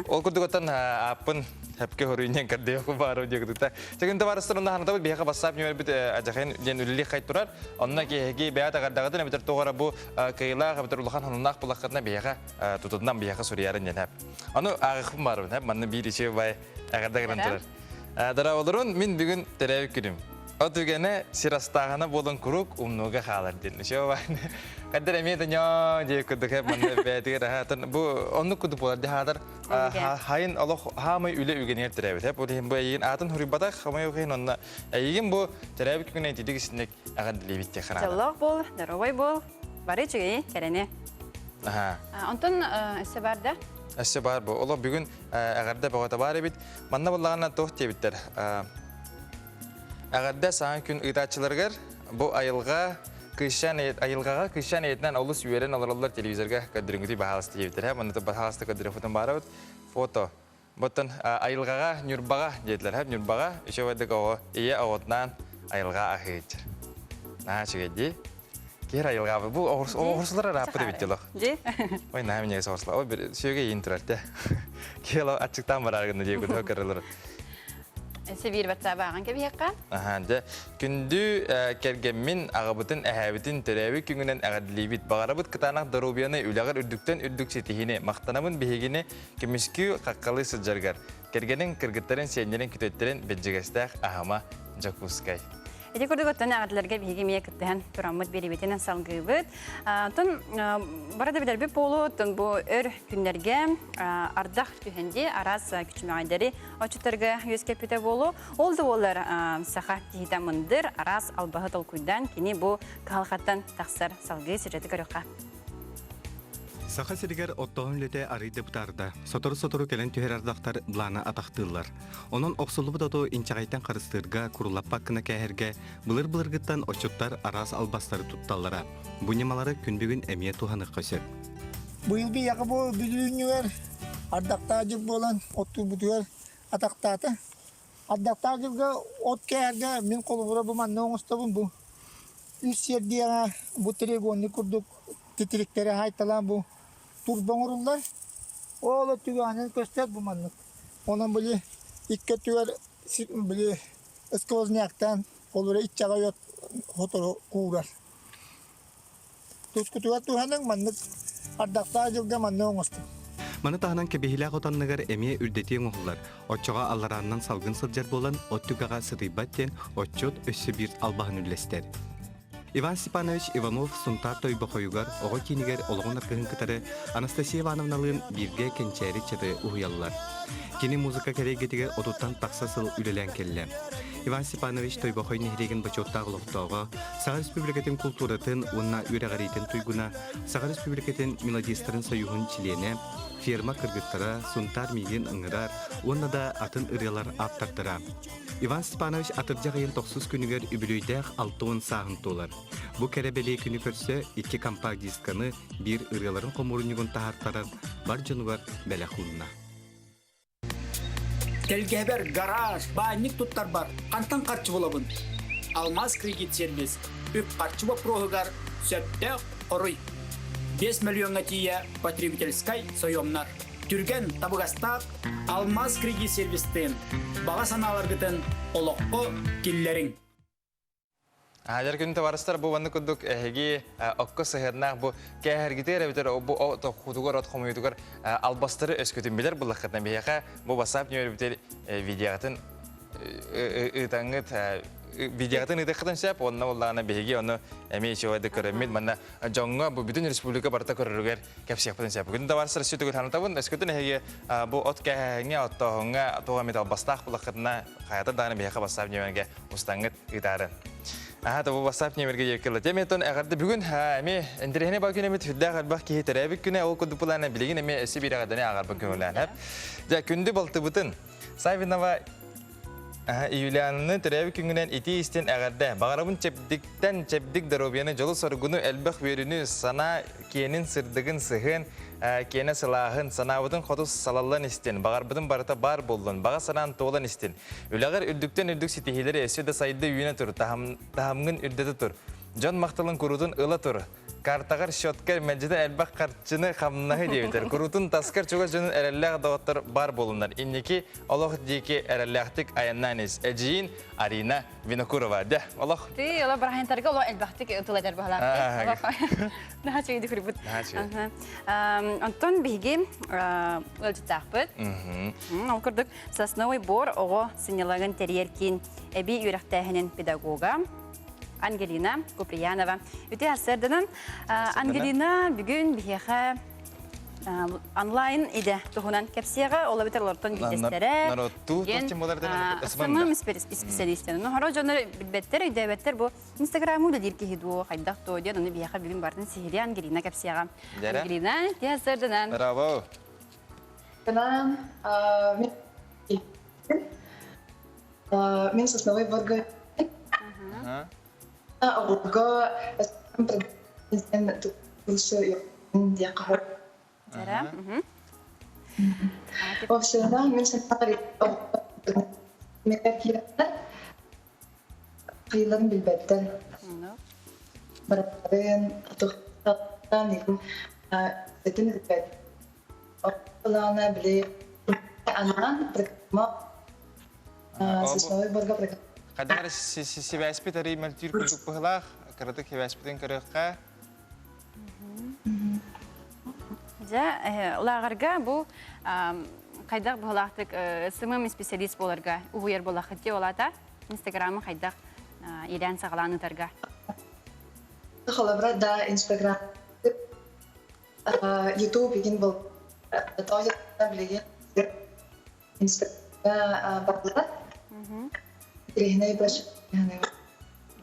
Ол курдук оттон ааппын Хәпке хоруйнен кардиоку баару диэкутута. Чэгин табарыстар онна ханатабыт биһиэхэ бассаап ньүмэрбит ажахын диэн үлэлии хай турар. Онно киһиги бэйэ тагардаҕытын эбэтэр тоҕора бу кыйылаах эбэтэр улахан хонуннаах булаххытына биһиэхэ тутутунан биһиэхэ суруйарын диэн хэп. Аны ааҕыхпын баарбын хэп манна биир ичи бай эҕэрдэ гынан турар. Дорооболорун мин бүгүн төрөөбүт күнүм. От үгэнэ сир астааһына буолан куруук умнууга хаалар диэн. Үшөө бааны. Каддар эмиэ да ньоо диэ курдук хэп манна бэйэтигэр аһаатын бу оннук курдук буолар дьаһаатар Хайын олох хаамай үлэ үгэнигэр төрөөбүт. Бу иһин бу эйигин аатын хуруйбатах, хамай иһин онно эйигин бу төрөөбүт күнүн итидик исинник эҕэрдэлиибит диэх хараада. Дьоллоох буол, здоровай буол, бары үчүгэйи, кэрэни. Аха. Онтон өссө бар да? Өссө бар бу. Олох бүгүн эҕэрдэ бөҕөтө бар эбит. Манна буллаҕына туох диэбиттэр. Эҕэрдэ саҥа күн ыытааччыларыгар бу айылҕа Кыысчаан айылҕаҕа кыысчаан ийэтинэн олус үөрэн олороллор телевизорга көрдөрүҥүтүй баһаалыста диэбиттэр. Манна баһаалыста көрдөрүөхпүтүн баарабыт. Фото. Боттон айылҕаҕа Ньурбаҕа диэтилэр. Ньурбаҕа үчүгэйдик оҕо ийэ оҕотунаан айылҕа аһыычыр. Наһаа үчүгэй дии. Киһи айылҕа бу оҕурсулар арааппыт эбит дьолох. Дии. Ой, наһаа минньигэс оҕурсулар. Ой, сүөгэ иин турар те. Киһи аччыктаан бараар гына дии куту көрөлөр. Сибиир батсаабааҕын кэбиһиэххэ. Аха, дьэ, күндү кэргэммин, аҕабытын, эһээбитин төрөөбүт күҥүнэн эҕэрдэлиибит. Баҕарабыт кытаанах доруобуйаны, үлэҕэр үрдүктэн үрдүк ситиһиини, махтанабын биһигини көмүскүү, хаххалыы сылдьаргар. Кэргэниҥ, кыргыттарын, сиэннэрин, күтүөттэрин бэрдьигэстээх аһыма Дьокуускай. Ити курдук оттон эҕэрдэлэргэ биһиги эмиэ кыттыһан тураммыт биэриибитин салгыыбыт. Оттон бары да билэрбит буолуо, оттон бу өр күннэргэ ардах түһэн дии араас күчүмэҕэйдэри отчуттарга үөскэппитэ буолуо. Ол да буоллар саха киһитэ мындыр, араас албаһы толкуйдаан кини бу кыһалҕаттан тахсар салгыы сюжеты көрүөххэ. Саха сиригэр оттооһун үлэтэ арыый да бытаарда. Сотору-сотору кэлэн түһэр ардахтар былааны атахтыыллар. Онон охсуллубут оту инчэҕэйтэн харыстыырга, курулаппат гына кээһэргэ былыр-былыргыттан отчуттар араас албастары тутталлара. Бу ньымалары күн бүгүн эмиэ туһаныахха сөп. Быйылгы яҕа бу бүлүүнүгэр ардахтаах дьыл буолан оттуурбутугар атахтаата. Ардахтаах дьылга от кээһэргэ мин холобура бу манна оҥостобун бу үс сиэрдийэҕэ бу треугольник курдук титириктэри хаайталаан бу турба оҥоруллар. Ол өттүгэр көстөр бу маннык. Онон били икки өттүгэр били сквозняктаан холобура иччэҕэ от сотору куурар. Тускутугар туһаныҥ маннык ардахтаах дьылга манны оҥостуҥ. Маны таһынан кэбиһиилээх от анныгар эмиэ үрдэтии оҥоһуллар. Оччоҕо алларааннан салгын сылдьар буолан от түгэҕэ сытыйбат диэн отчут өссө биир албаһын үллэстэр. Иван Степанович Иванов Сунтаар Тойбохойугар оҕо киинигэр олоҕун аргыһын кытары Анастасия Ивановналыын бииргэ Кэнчээри чаты уһуйаллар. Кини музыка кэриэйгэтигэр отуттан тахса сыл үлэлээн кэллэ. Иван Степанович Тойбохой нэһилиэгин бочуоттаах олохтооҕо, Саха Республикатын култууратын уонна үөрэҕириитин туйгуна, Саха Республикатын мелодистарын союһун чилиэнэ, ферма кыргыттара, Сунтаар миигин ыҥырар уонна да атын ырыалар ааптардара. Иван Степанович атырдьах ыйын тохсус күнүгэр үбүлүөйдээх 60 сааһын туолар. Бу кэрэ бэлиэ күнү көрсө икки компакт-дисканы биир ырыаларын хомуурунньугун таһаартаран бар дьонугар бэлэх уунна. Тэлгэһэбэр гараж, баанньык туттарбар хантан харчы булабын? Алмаз кредит сервис үп-харчы боппуруоһугар сөптөөх хоруй. 5 миллиоҥҥа тиийэ потребительскай сойуомнар. Түргэн, табыгастаах Алмаз кредит сервистыын баҕа санааларгытын олоххо киллэриҥ. Аһар күн табарыстар бу маннык курдук эһиги окко сыһыаннаах бу кээһэргитигэр эбэтэр бу хутугар от хомуйутугар албастары өскөтүн билэр буллаххытына биһиэхэ бу WhatsApp нөмербитин видеоҕытын ыытаҥҥыт видеоҕытын ыытыаххытын сөп онно буоллаҕына биһиги ону эмиэ үчүгэйдик көрөммүт манна дьоҥҥо бу бүтүн республика барыта көрөрүгэр кэпсиэхпитин сөп. Күн табарыстар сүтүгүт ханатабын өскөтүн эһиги бу от кээһэҥҥэ оттооһуҥҥа туох эмит албастаах буллаххытына хайата даҕаны биһиэхэ WhatsApp нөмергэ устаҥҥыт ыытаарын. Аха, бу WhatsApp нөмерге диэккилла. Тем эҕэрдэ бүгүн эми интэриэһинэй бал күн эмит сүрдээх элбэх киһи төрөөбүт күнэ ол курдук былаана билигин эми өссө биир эҕэрдэни ааҕарбын көҥүлээн хэп. Дьэ, күндү балтыбытын Савинова Юлианны төрөөбүт күҥүнэн итии истин эҕэрдэ. Баҕарабын чэбдиктэн чэбдик доруобуйаны, дьолу-соргуну, элбэх үөрүүнү, санаа киэнин сырдыгын сыһыан, киэнэ сылааһын, санаабытын хоту салаллан истин, баҕарбытын барыта баар буоллун, баҕа санаан туолан истин. Үлэҕэр үрдүктэн үрдүк ситиһиилэри өссө да сайда үүнэ тур, таһымҥын үрдэтэ тур. Дьон махталын куруутун ыла тур. Картаҕар, счеткар мэлдьитэ элбэх харчыны, хамнаһы диэбитэр. Куруутун таскар чугас дьонун эрэллээх доҕоттор баар буолуннар. Инники олох диэки эрэллээхтик айаннаан ис. Эдьиийин Арина Винокурова. Дэ, олох. Ты, олох барахайынтарга олох элбэхтик тыл этэр баһалаах. Наһаа үчүгэй көрбүт. Онтон биһиги ыалдьыттаахпыт. Ол курдук Сосновый бор оҕо сынньалаҥын тэрийэр киин эбии үөрэхтээһинин педагога Ангелина Куприянова. Үтүө сарсыарданан Ангелина бүгүн биһиэхэ онлайн идэ туһунан кэпсиэҕэ, ол эбэтэр олортон биирдэстэрэ. Народтуу СММ специалистен. Ну, хоро дьоннор билбэттэр, өйдөөбөттөр бу Инстаграмы үлэлиир киһи дуо, хайдах дуо диэн ону биһиэхэ бүгүн бартын сиһилии Ангелина кэпсиэҕэ. Ангелина, үтүө сарсыарданан. Браво! Мин Сосновый Борго оҕолорго Обществодан мин кыйыларын билбэттэр. Бараттарын, тухтан этин билбэт. Былаана били анаан программа сосновой борга программа. Хайдах сибээспит арый мөлтүүр курдук быһылаах, кыратык сибээспитин көрүөххэ. Дьэ, улааҕарга бу хайдах быһылаахтык СММ специалист буоларга уһуйар буолаххыт дии олаата Инстаграмы хайдах иилээн саҕалаан ытарга? Холобура да Инстаграм Ютуб игин был тоже билигин Инстаграм барлар. Интеллигентный больше.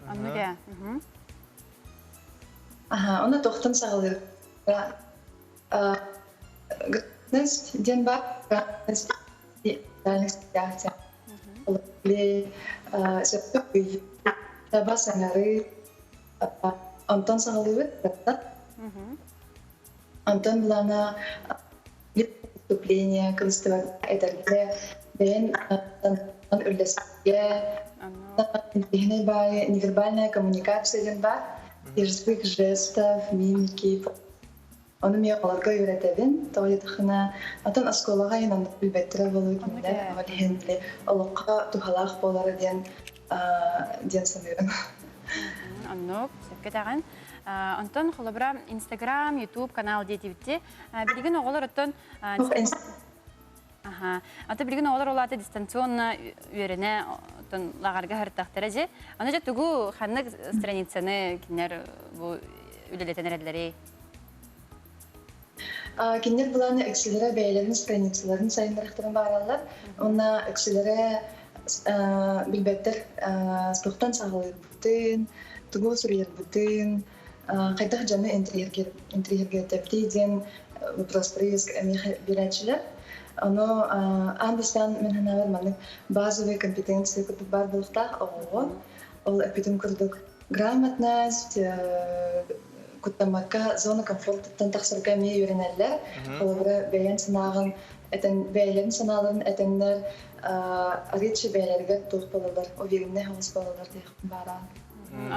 Оннук Аха, оны тохтон саҕалыыр. Грамотность диэн бар, грамотность таба саҥарыы онтон саҕалыыбыт. Онтон былаана выступление кылыстыбат этэргэ бэйэн үллэстигэ интеллигентный баайы невербальная коммуникация диэн баар язык жестов мимики ону мен олорго үөрэтэбин тоҕо диэтэххинэ атын оскуолаҕа иһин оннук билбэттэрэ буолуо кинилэр ол иһин били олоххо туһалаах буолара диэн диэн саныырым Оннук, сөпкө этэҕин. Онтон холобура Инстаграм, Ютуб канал диэтибитти. Билигин оҕолор оттон Аха. Ата билигин оҕолор улаата дистанционно үөрэнэ оттон лаҕарга сырыттахтара дьэ. Аны дьэ тугу ханнык страницаны кинилэр бу үлэлэтэн эрэллэрий? Кинилэр былааны үксүлэрэ бэйэлэрин страницаларын сайыннарыахтарын баҕараллар. Уонна үксүлэрэ билбэттэр туохтан саҕалыырбытын, тугу суруйарбытын, хайдах дьону интриһэргээтэбитий диэн вопростары эмиэ биэрээччилэр. Ону аан бастаан мин санаабар маннык базовый компетенция курдук баар буолуохтаах оҕоҕо. Ол эппитим курдук грамотность, куттаммакка зона комфортуттан тахсарга эмиэ үөрэнэллэр. Холобура бэйэн санааҕын этэн бэйэлэрин санааларын этэннэр. Арыыччы бэйэлэригэр туох буолаллар, увереннай соҕус буолаллар диэхпин баҕараҕын.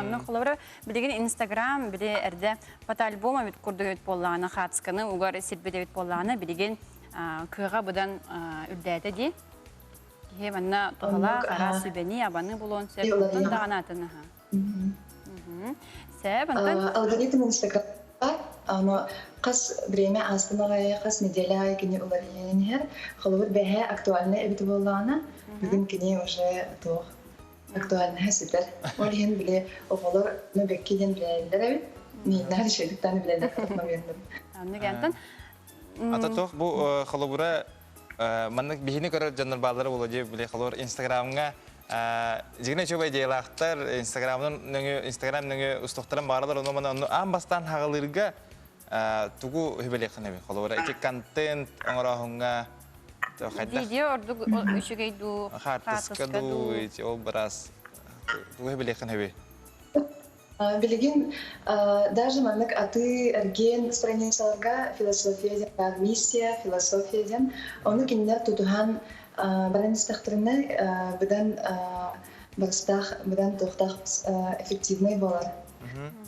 Онно холобура билигин Инстаграм били эрдэ фотоальбом эбит курдук эбит буоллаҕына хаацканы угар сирбит эбит буоллаҕына билигин кыаҕа быдан үрдээтэ дии. Киһи манна туһалаах араас сүбэни, абаны булуон сөп. Онтон даҕаны атын аха. Сөп, онтон Алгоритм Инстаграмҥа аны хас время аастын аҕайы, хас неделя аайы кини уларыйан иһэр. Холобур, бэһэ актуальнай эбит буоллаҕына, бүгүн кини уже туох актуальнаһа ситэр. Ол иһин били оҕолор бэкки диэн билэллэр эбит. Мииннээх үчүгэйдик билэллэр моментым. Оннук антон Ата туох бу холобура маннык биһини көрөр дьоннор бааллара буолуо дии били холобур Инстаграмҥа дьигинэ үчүгэй идеялаахтар Инстаграмын нөҥүө Инстаграм нөҥүө устуохтарын бааралар ону маны онну аан бастаан хаҕалыырга тугу хүбэлиэххин эбит холобура ити контент оҥорооһуҥҥа хайдах Видео ордук үчүгэй дуу, хаартыска дуу ити ол быраас тугу хүбэлиэххин эбит Билигин даже маннык атыы эргиэн страницаларга философия диэн баар, миссия, философия диэн. Ону кинилэр тутуһан баран истэхтэринэ быдан барыстаах, быдан туохтаах эффективнэй буолар.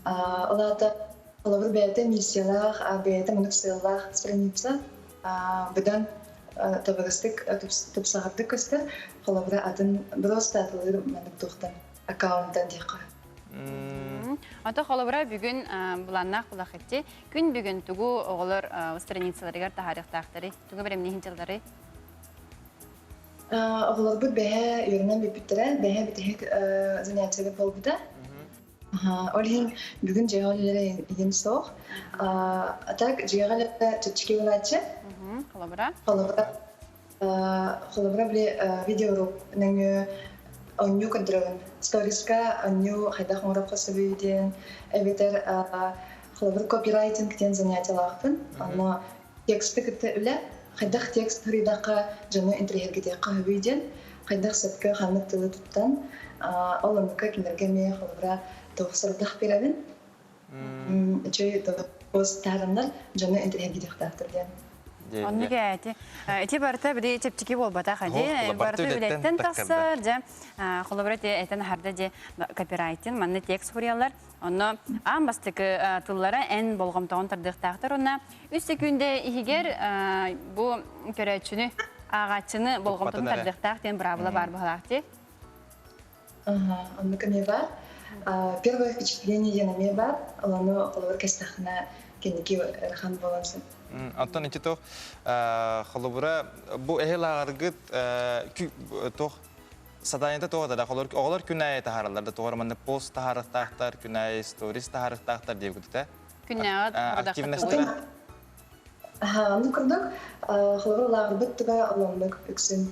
Ол аата холобур бэйэтэ миссиялаах, бэйэтэ маннык сыаллаах страница быдан табыгастык тупсаҕардык көстөр. Холобура атын просто атылыыр маннык туохтан аккаунтан диэххэ. Ото холобура бүгүн былааннаах булахытти күн бүгүн тугу оҕолор страницаларыгар таһаарыахтаахтары, тугу бэлэмниһин дьыллары? Оҕолорбут бэһэ үөрэнэн бүппүттэрэ, бэһэ бүтэһик занятиелар буолбута. Ол иһин бүгүн дьиэҕэ үлэлэрэ иһин суох. А так дьиэҕэ үлэлэрэ чэпчэки буолааччы. Холобура? Холобура Холобура, били видеоуруок нөҥүө оонньуу көрдөрөбүн. Сториска оонньуу хайдах оҥоруохха сөбүй диэн, эбэтэр холобур копирайтинг диэн занятиелаахпын. Онно тексты кытта үлэ, хайдах текст суруйдахха дьону интэриэһиргэтиэххэ сөбүй диэн, хайдах сөпкө ханнык тылы туттан, ол оннукка кинилэргэ эмиэ холобура туох сорудах биэрэбин. Үчүгэй постаараннар дьону интэриэһиргириэхтээхтэр диэн. Оннук ээти. Ити барыта били чэпчэки буолбатах ди. Барыта үлэттэн тахсар дьэ. Холобура ити этэн аһарда дьэ копирайтинг манна текст суруйаллар. Онно аан бастакы тыллара эн болҕомтоҕун тардыахтаахтар. Онно үс секүндэ иһигэр бу көрөөччүнү ааҕааччыны болҕомтотун тардыахтаах диэн быраабыла баар быһалаах дии. Ага, оннук эмиэ баар. Первое впечатление диэн эмиэ баар. Ону холобур кэстэххинэ кэнники ыарахан буолан сөп. Оттон ити туох холобура бу эһил ааҕаргыт туох сатаанньыта туох да оҕолор күн аайы таһаараллар да туох маннык пост таһаарыахтаахтар күн аайы сторис таһаарыахтаахтар диэбит Күннээҕи активностара Аһаа, оннук курдук, холобур, лааҕырбыт туга олоннук үксүн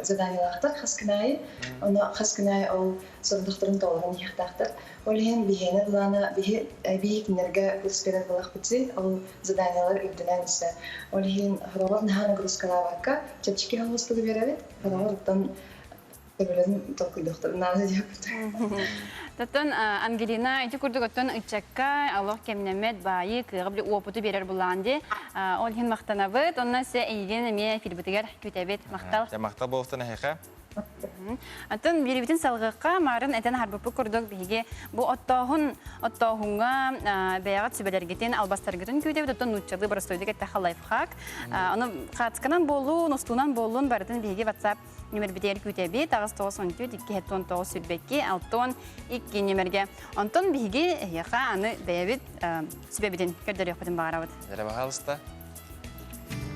заданиелаахтар хас күн аайы. Ону хас күн аайы ол сорудахтарын толорон иһиэхтээхтэр. Ол иһин биһиэнэ былаана биһи биһи кинилэргэ курс берер буолахпытый, ол заданиелар үрдүнэн өссө. Ол иһин хороҕор наһаа нагрузкалаабакка чэпчэки соҕустук биэрэбит. Хороҕор оттон төбөлөрүн толкуйдуохтарын наада диэбит. Оттон Ангелина ити курдук оттон ыччакка олох кэмнэммэт баайы, кыаҕы били уопуту биэрэр булаан дии. Ол иһин махтанабыт. Онно се эйигин эмиэ эфирбитигэр күтэбит. Махтал. Махтал буолуохтун эһиэхэ. Оттон биэрибитин салгыахха марын этэн аһарбыппыт курдук биһиги бу оттооһун оттооһуҥҥа бэйэҕит сүбэлэргитин, албастаргытын күүтэбит. Оттон нууччалыы боростуойдук эттэххэ лайфхак. Ону хаацканан буоллун, устуунан буоллун барытын биһиги WhatsApp Нүмербитигэр күүтэбит 894 279 22 62 нүмергэ. Онтон биһиги эһиэхэ аны бэйэбит сүбэбитин көрдөрүөхпүтүн баҕарабыт. Эрэ баһаалыста.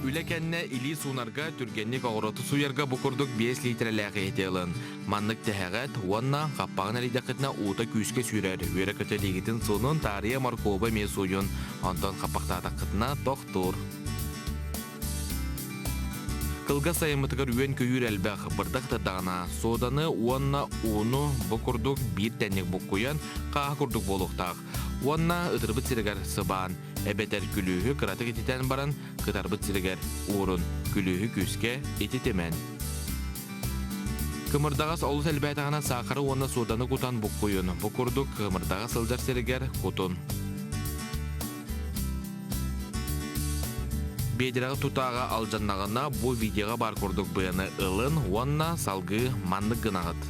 Үлэ кэннэ илии суунарга, түргэнник оҕуроту сууйарга бу курдук 5 литрэлээх иһити ылын. Маннык тэһэҕэт уонна хаппаҕын эрийдэххитинэ уута күүскэ сүүрэр. Үөрэ-көтө илиигитин суунун, таарыйа моркуоба эмиэ сууйун. Онтон хаппахтаатаххытына тохтуур. Кылгас сайыммытыгар үөн-көйүүр элбэх, бырдах ытырдаҕына, суоданы уонна ууну бу курдук биир тэҥник буккуйан, хааһы курдук буолуохтаах. Уонна ытырбыт сиригэр сыбаан, эбэтэр күлүүһү кыратык ититэн баран, кытарбыт сиригэр уурун, күлүүһү күүскэ ититимэн. Кымырдаҕас олус элбээтэҕинэ саахары уонна суоданы кутан буккуйун. Бу курдук кымырдаҕас сылдьар сиригэр кутун. Биэдэрэҕит тутааҕа алдьаннаҕына бу видеоҕа баар курдук быаны ылын уонна салгыы маннык гынаҕыт.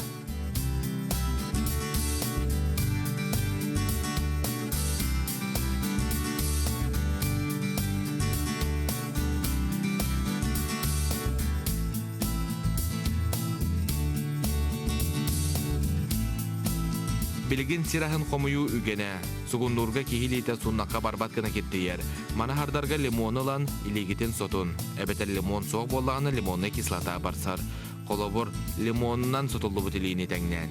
Билигин сир аһын хомуйуу үгэнэ. Сугуннуурга киһи илиитэ суннахха барбат гына киртийэр. Маны хардарга лимону ылан, илиигитин сотун. Эбэтэр лимон суох буоллаҕына лимоннай кислота барсар. Холобур, лимонунан сотуллубут илиини тэҥнээн.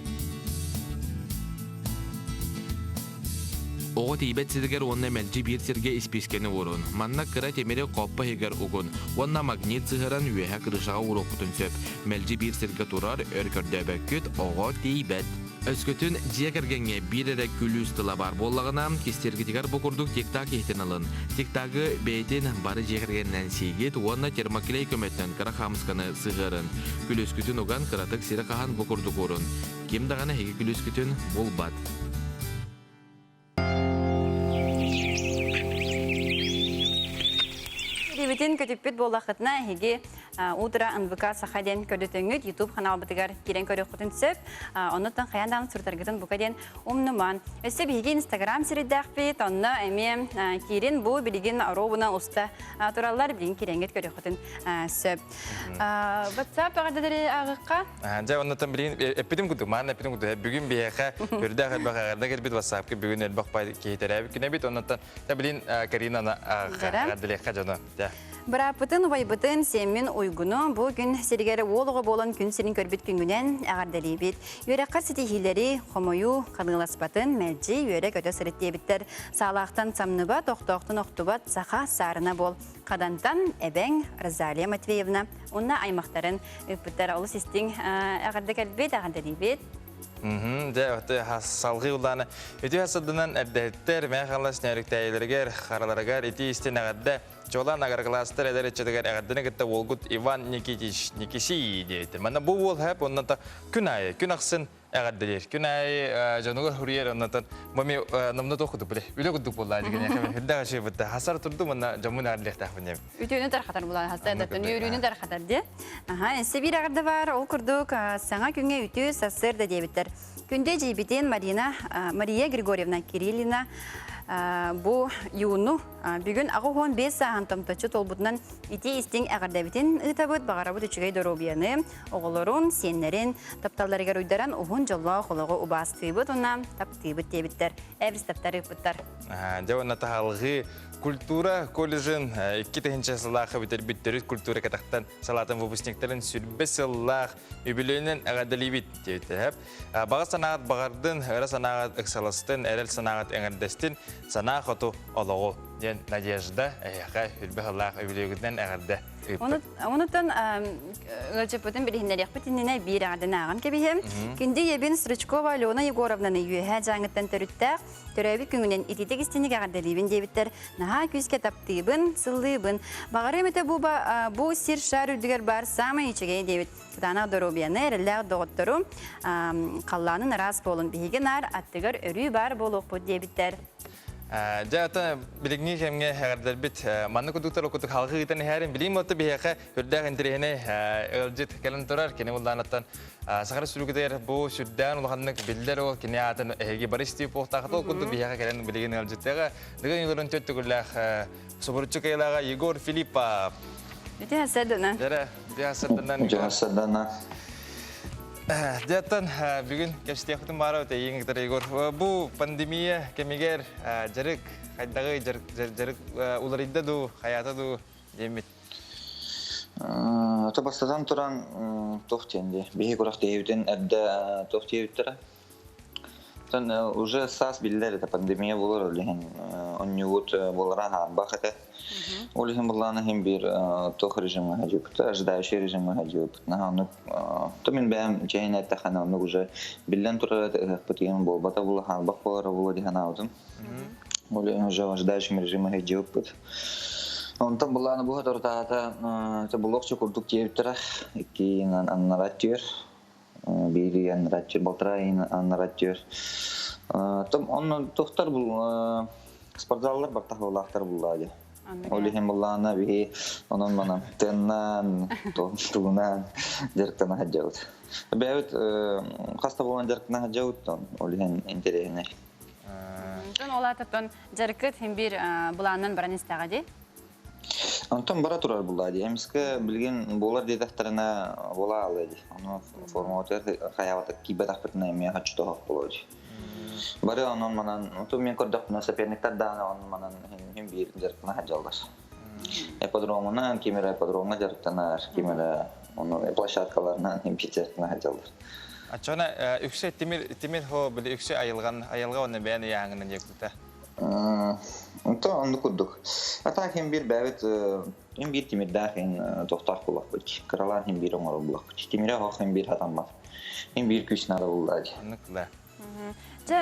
Оҕо тиийбэт сиригэр уонна мэлдьи биир сиргэ испиискэни уурун. Манна кыра тимири хоппо иһигэр угун уонна магнит сыһыаран үөһэ крышаҕа ууруоххутун сөп. Мэлдьи биир сиргэ турар, өр көрдөөбөккүт, оҕо тиийбэт. Өскөтүн дьиэ кэргэҥҥэ биир эрэ күлүүс тыла баар буоллаҕына, кистиэргитигэр бу курдук тик-так иһитин ылын. Тик-тагы бэйэтин бары дьиэ кэргэнинэн сиигит уонна термоклей көмөтүнэн кыра хаамысканы сыһыарын. Күлүүскүтүн уган кыратык сири хаһан бу курдук уурун. Ким даҕаны эһиги күлүүскүтүн булбат. Дибитин көтүппүт буоллаххытына эһиги Утро НВК Саха диэн көрдөтөҥҥүт YouTube ханаалбытыгар киирэн көрүөххүтүн сөп. Оннуттан хайаан даҕаны сурутаргытын бука диэн умнуман. Өссө биһиги Инстаграм сирийдэхпит, онно эмиэ киирин бу билигин оруобуна уста тураллар, билигин киирэҥҥит көрүөххүтүн сөп. WhatsApp эҕэрдэлэри ааҕыахха. Дьэ, оннуттан билигин эппитим курдук, маан эппитим курдук, бүгүн биһиэхэ үрдээх элбэх эҕэрдэ кэлбит WhatsApp-ка бүгүн элбэх бай киһи тэрээбит күнэ эбит. Оннуттан билин Каринаны эҕэрдэлиэххэ дьону. Бырааппытын, убайбытын, сиэммин Уйгуну бу күн сиригэр уол оҕо буолан күн сирин көрбүт күҥҥүнэн эҕэрдэлиибит. Үөрэххэ ситиһиилэри, хомойуу, ханыыласпатын, мэлдьи үөрэ-көтө сырыт диэбиттэр. Саалаахтан самныбат, охтоохтон охтубат саха саарына буол. Хадантан эбэҥ Розалия Матвеевна уонна аймахтарын ыыппыттар. Олус истиҥ эҕэрдэ кэлбит, эҕэрдэлиибит. Дьэ, салҕыы улаана үтүө сырдынан эрдэһиттэр Мэхалас нөөрүктээйилэригэр, хараларыгар ити истин эҕэрдэ чуолаан агрокласстар эдэр ыччатыгар эҕэрдэни кытта уолгут Иван Никитич Никисий диэбиттэр. Манна бу уол хэп оннута күн аайы, күн ахсын эҕэрдэлиир. Күн аайы дьонугар хуруйар оннотон бу ми номно туох курдук биле үлэ курдук буолла дигэн үрдээх үчүгэй бытта хасар турду манна дьоммун эҕэрдэлиэхтээхпин диэм. Үтүөнү тархатар буолан хасар даттан үөрүүнү тархатар диэ. Аха, сибиир эҕэрдэ бар ол курдук саҥа күҥҥэ үтүө сарсыарда диэбиттэр. Күндү эдьиийбитин Марина Мария Григорьевна Кириллина бу юуну бүгүн 85 сааһын томточчу туолбутунан ити истиҥ эҕэрдэбитин ыытабыт, баҕарабыт үчүгэй доруобуйаны, оҕолорун, сиэннэрин тапталларыгар уйдаран уһун дьоллоох олоҕу убаастыыбыт уонна таптыыбыт диэбиттэр, эбис таптар ыыппыттар. Дьэ уонна таһалҕыы культура колледжын 2000 сыллаахха бүтэрбит төрүт культура кэтэхтэн салаатын выпускниктарын сүрбэ сыллаах үбүлүөйүнэн эҕэрдэлиибит диэбиттэр. Баҕа санааҕыт баҕардын, ыра санааҕыт ыксаластын, эрэл санааҕыт эҥэрдэстин, санаа хоту олоҕу диэн Надежда эһиэхэ үрбэ сыллаах үбүлүөйгүтүнэн эҕэрдэ ыыппыт. Онуттан ыалдьыппытын билиһиннэриэхпит иннинэ биир эҕэрдэни ааҕан кэбиһиэм. Күндү ийэбин Стручкова Алена Егоровнаны Үөһээ Дьааҥыттан төрүттээх, төрөөбүт күҥүнэн ититик истиник эҕэрдэлиибин диэбиттэр. Наһаа күүскэ таптыыбын, сыллыыбын. Баҕарыам этэ бу, бу сир шар үрдүгэр баар саамай үчүгэй диэбит. Сатаанах доруобуйаны, эрэллээх доҕоттору халлаанын ыраас буолун биһиги наар аттыгар өрүү баар буолуохпут диэбиттэр. Дьэ, ата билиҥҥи кэмҥэ эҕэрдэлэрбит маннык курдуктар курдук халҕыы ыытан иһээрин билиим отто биһиэхэ үрдээх интэриэһинэй ыалдьыт кэлэн турар. Кини улаанаттан Саха Республикатыгар бу сүрдээн улаханнык биллэр ол кини аатын эһиги бары истиип буолтаахыт ол курдук биһиэхэ кэлэн билигин ыалдьыттыаҕа Дыгын Юларын төрт төгүллээх субуруччу кыайылааҕа Егор Филиппов. Ити хасадана. Дьэрэ, ити хасаданан. Ити хасадана. Дьаттан бүгүн кэпсэтиэхпитин баара өтейиҥ кытары Егор. Бу пандемия кэмигэр дьарык хайдаҕы дьарык уларыйда дуу, хайаата дуу диэммит. То бастатан туран туох диэн дии. Биһи курах диэбитин эрдэ туох диэбиттэрэ. Оттон уже саас биллэр этэ пандемия буолар ол иһин онньугут буолара хаарбах этэ. Ол иһин былаан иһин биир туох режимҥа сылдьыбыт, ожидающий режимҥа сылдьыбыт. Наһаа оннук то мин бэйэм чэйин эттэххинэ оннук уже биллэн турар этэ ыһыахпыт иһин буолбата була хаарбах буолара буолуо дии санаабытым. Ол иһин уже ожидающим режимҥа сылдьыбыппыт. Онтон былааны бу соторутааҕыта булуохча курдук диэбиттэрэ икки аннара өттүгэр биир аннарааччы балтараа ыйын аннарааччы онно тохтор спортзаллар бартах буолаахтар буллаа дии. Ол иһин буллаана биһи онон манан тыаннаан, тугунаан дьарыктана сылдьабыт. Бэйэбит хаста буолан дьарыктана сылдьабыт, ол иһин интэриэһинэй. Онтон ол аатыттан дьарыккыт хин биир былаанынан баран истэҕэ дии? Онтон бара турар булла дии. Эмискэ билигин буолар диэтэхтэринэ буола аалыа дии. Ону форматыгар хайаабатах киирбэтэхпитинэ эмиэ хаччытоһох буолуо дии. Бары онон манан, оту мен көрдөхпүнэ соперниктар даҕаны онон манан хин биир дьарыктана сылдьаллар. Ипподромунан, ким эрэ ипподромҥа дьарыктанар, ким эрэ ону площадкаларынан хин биир дьарыктана сылдьаллар. Аччана үксэ тимир тимир хо били үксэ айылган айылга онно бэйэн ыйааҥынан диэкута. Онто оннук курдук. А так хин биир бэйэбит хин биир тимирдээх хин тохтоох булахпыт. Кыралаан хин биир оҥорор булахпыт. Тимирэ хоох хин биир хатаммат. Хин биир күүс наада булла дии. Оннук да. Дьэ,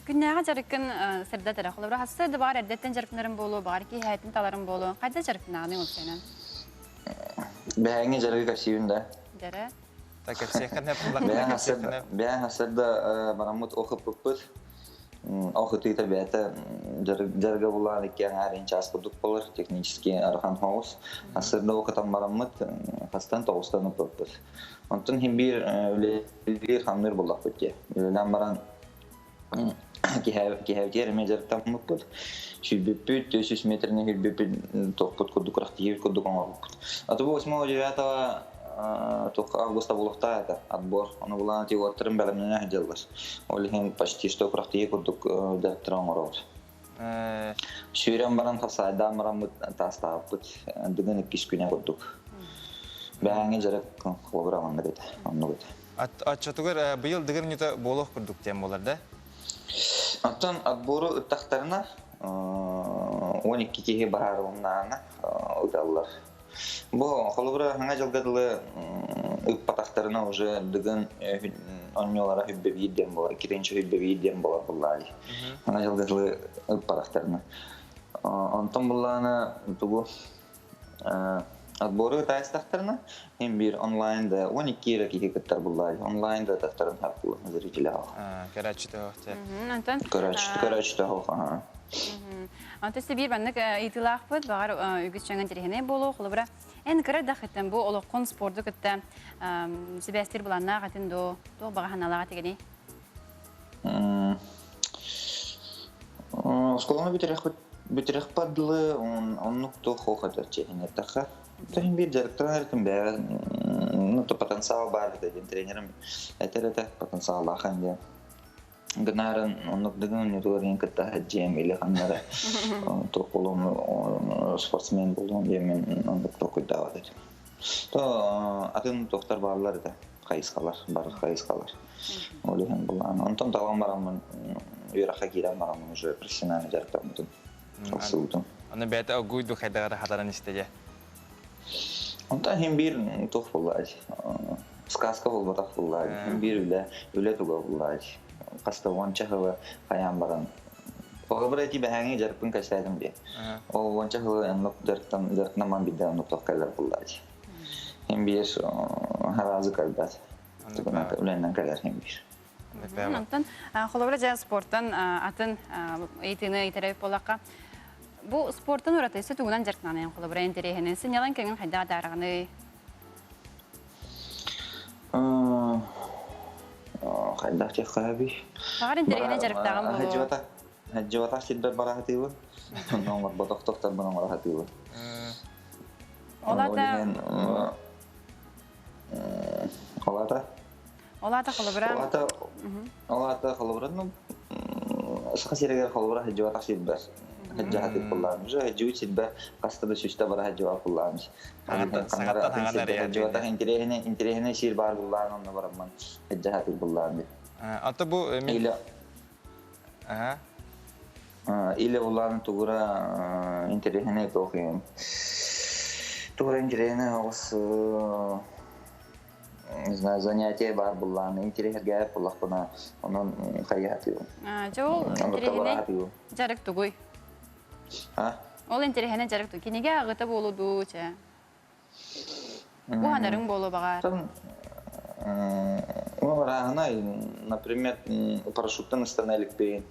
күннээҕи дьарыккын сырдат эрэ. Холобура, хасса да баҕар эрдэттэн дьарыктанарым буолуо, баҕар киэһээтин таларым буолуо. Хайда дьарыктанаҕыный ол сэнэн? Бэһээҥҥи дьарыгы кэпсиибин да. Дьэрэ. Та кэпсиэххин кэпсиэххин Бэйэҥ сырда бараммыт охыппыппыт. Ох ытыыта бэйэтэ дьарыга булаан икки аҥаар час курдук болар технически арахан хоҕус. Сырда охытан бараммыт хастан тоҕустан ыппыппыт. Онтон хин биир үлэлиир хамныыр буллахпыт дии. Үлэлээн баран киһэбитигэр эмиэ дьарыктаммыппыт. Сүүрбүппүт, 300 метрини сүүрбүппүт, туохпут курдук рахтиир курдук оҥорбуппут. А то бу 8-9 туох августа буолуохтаах этэ отбор. Ону булаан тиуоттарын бэлэмнэнэ сылдьаллар. Ол иһин почти что курахтыйыы курдук дьарыктара оҥоробут. Сүүрэн баран хапсаайдаан бараммыт таастаабыппыт. Дыгын иккис күнэ курдук. Бэһээҥҥи дьарык холобура маннык этэ, оннук этэ. Оччотугар быйыл дыгын ньута буолуох курдук диэн буолар да? Оттон отбору ыттахтарына 12 киһи баһаарылыннаҕына ыталлар. Бу холобура хаҥа дьылга дылы ыппатахтарына уже дыгын онньуолара хүббэ биир диэн буолар, иккитинчи хүббэ биир диэн буолар буллаали. Хаҥа дьылга дылы ыппатахтарына. Онтон буллаана тугу Отбору ытаайыстахтарына, им биир онлайн да 12 эрэ киһи кыттар буллаай. Онлайн да тахтарын хаппы зрителя. Көрөөччүтэ оһох. Онтон Көрөөччүтэ оһох. Онтон биир маннык ыйытыылаахпыт, баҕар үгүс дьоҥҥо интэриэһинэй буолуо. Холобура, эн кыра да хыттан бу олоххун спорду кытта сибээстиир былааннаах этин доо, туох баҕа санаалаах этигиний? Оскуоланы бүтэрэхпит бүтэрэхпэр дылы оннук туох хоох этэр чиэһиннэттэххэ. Иһин биир дьарыктанан эритим бэйэҕэ ну то потенциал баар этэ диэн тренерим этэр этэ потенциаллаахан диэн. Гынарын оннук дыгын онньутугар иһин кытта дьиэм или ханнара туох буолуом спортсмен буолуом диэн оннук толкуйдаабат этим. То атын туохтар бааллар этэ хайысхалар, бары хайысхалар. Ол иһин булаан. Онтон талан бараммын үөрэххэ киирэн бараммын уже профессионально дьарыктаммытым. Ылсыбытым. Аны бэйэтэ огуйду хайдаҕара хатаран истэ дьэ. Онтон иһин биир туох буоллаай сказка буолбатах буоллаай иһин биир үлэ үлэ туга буоллаай хаста уонча сылы хайаан баран Холобура ити бэһээҥи дьарыкпын кэпсээтим дии. Ол уонча сылы оннук дьарыктан дьарыктанамман биирдэ оннук туох кэлэр буоллаай Хин биир хараазы кэлбэт. Үлэннэн кэлэр хин биир. Онтон холобура дьэ спорттан атын ыйытыыны ыйытар буоллахха бу спорттан ураты тугунан дьарыктанаайын холобура интэриэһинэн сынньалаҥ кэмин хайдах атаараҕыный? Хайдах диэххэ Баҕар интэриэһинэй дьарыктааҕым буолуо. Хадьыбатах сирбэр бара сатыыбын. Оҥорботох тохторбун оҥоро сатыыбын. Ол аата Ол аата Ол аата холобура Ол аата Ол аата холобура ну саха сиригэр холобура хадьыбатах сирбэр хадьаһатык буллаан уже хадьыбыт сирбэр хаста да сүүстэ бара хадьыбат буллаан хадьыбатах интэриэһинэй интэриэһинэй сир баар буллаан онно бараммын хадьаһатык буллаан Ата бу Или Или улаан тугура интэриэһинэй туох иһин. Тугура интэриэһинэй оҕус не знаю, занятие баар буллаан интэриэһиргээбит буллахпына онон хайыһатыыбын. Дьэ ол интэриэһинэй дьарык тугуй? А? Ол интэриэһинэй дьарык тугуй? Кинигэ ааҕыта буолуо дуу, чэ? Уһанарыҥ буолуо баҕар. Ну, арааһынай, например, парашюттан ыстана иликпин.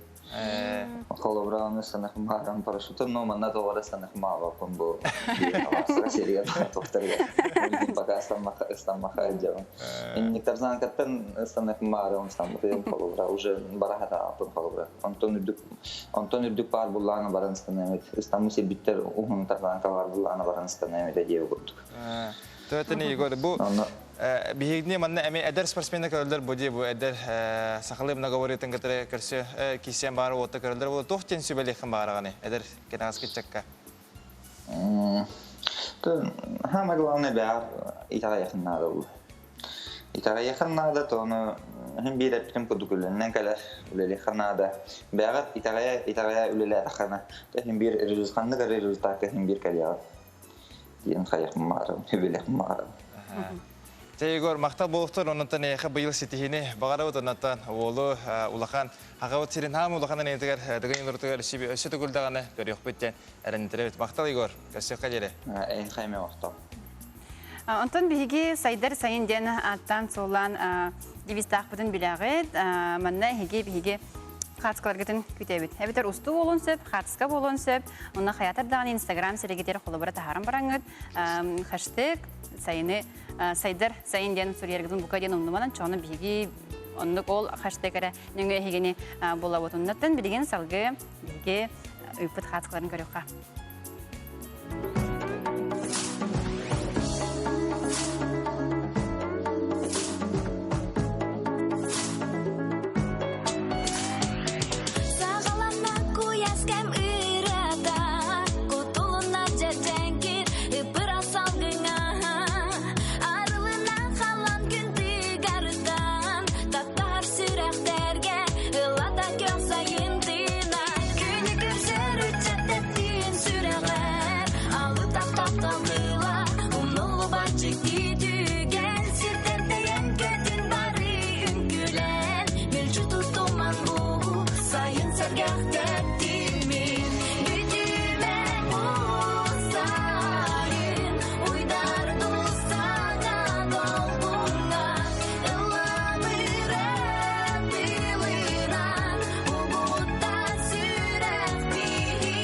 Холобура аны ыстаныахпын баарам парашютом, но манна тоҕо эрэ ыстаныахпын баҕарбаппын бу Саха сиригэр тохторугар. Пока ыстаммаха ыстаммаха сылдьабын. Инник тарзанкаттан ыстаныахпын баарым ыстаммытым холобура уже бара хатааппын холобура. Онтон үрдүк онтон үрдүк баар буллаана баран ыстаныам эбит. Ыстаммыт сирбиттэр уһун тарзанка баар буллаана баран ыстаныам этэ диэбит курдук. Төтөн Егор, бу биһигини манна эми эдэр спортсмены көрөллөр бу дии бу эдэр сахалыы многоворитын кытары көрсө киирсиэн баара уотта көрөллөр буолу туох диэн сүбэлиэххин баараганы эдэр кэнэҕэс кыччакка? Самое главное баар итэҕэйэхин наада ол. Итэҕэйэхин наада тону хин биир эппитим курдук үлэннэн кэлэр үлэлиэххэ наада. Бэҕэр итэҕэйэ итэҕэйэ үлэлээтэххинэ хин биир ханнык эрэ результакка хин биир кэлиэҕин. диэн хайахым баарым, үбүлэхим баарым. Чэ, Егор, махтал буолуохтун, оннуттан эйиэхэ быйыл ситиһиини баҕарабыт, оннуттан уолу улахан хахабыт сирин хаам улахан анетыгар Дыгын Юнуртугар өссө төгүл даҕаны көрүөхпүт диэн эрэннэрэбит. Махтал, Егор, көрсүөххэ диэри. Эйиэхэ эмиэ махтал. Онтон биһиги сайдар сайын диэн ааттаан суоллаан девизтаахпытын билэҕит. Манна эһиги биһиги хаацкаларгытын күтэбит. Эбэтэр устуу буолуон сөп, хаацка буолуон сөп. Онно хайатар даҕаны Инстаграм сиригитер холобура таһааран бараҥҥыт хэштег сайыны сайдар сайын диэн суруйаргытын бука диэн умнуманан чону биһиги оннук ол хэштег эрэ нөҥүө эһигини булабытыннаттан билигин салгыы биһиги ыыппыт хаацкаларын көрүөххэ. Саҕаланна куйаас кэм ырыата, кутулунна дьэдьэҥкир ыпыра салгыҥа. Арылына халан күн тыгарытан, таптаһар сүрэхтэргэ ылата көх сайын тыына. Күнү көрсөр ыччат тэптиин сүрэҕэр, алытах тапталыла, умнуллубат дьикти түгэн, сиртэн тэйэн көтүн бары үҥкүүлэн, мүлдьү тутуман бу сайын сэргэх тэптимин, бүтүмэ бу сайын, уйдар тустаҥа долгуҥҥа, ылланырын тылынан, угуттан сүрэх биһик.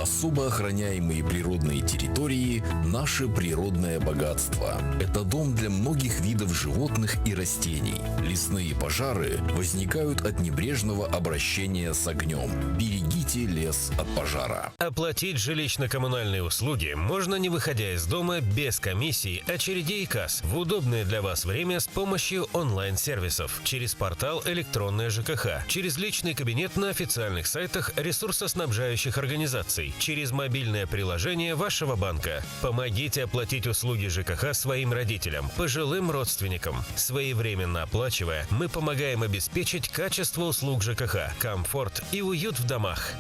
Особо охраняемые природные территории – наше природное богатство. Это дом для многих видов животных и растений. Лесные пожары возникают от небрежного обращения с огнем. Берегите лес от пожара. Оплатить жилищно-коммунальные услуги можно не выходя из дома без комиссий, очередей и касс в удобное для вас время с помощью онлайн-сервисов через портал «Электронная ЖКХ», через личный кабинет на официальных сайтах ресурсоснабжающих организаций, через мобильное приложение вашего банка. Помогите оплатить услуги ЖКХ своим родителям, пожилым родственникам. Своевременно оплачивая, мы помогаем обеспечить качество услуг ЖКХ, комфорт и уют в домах.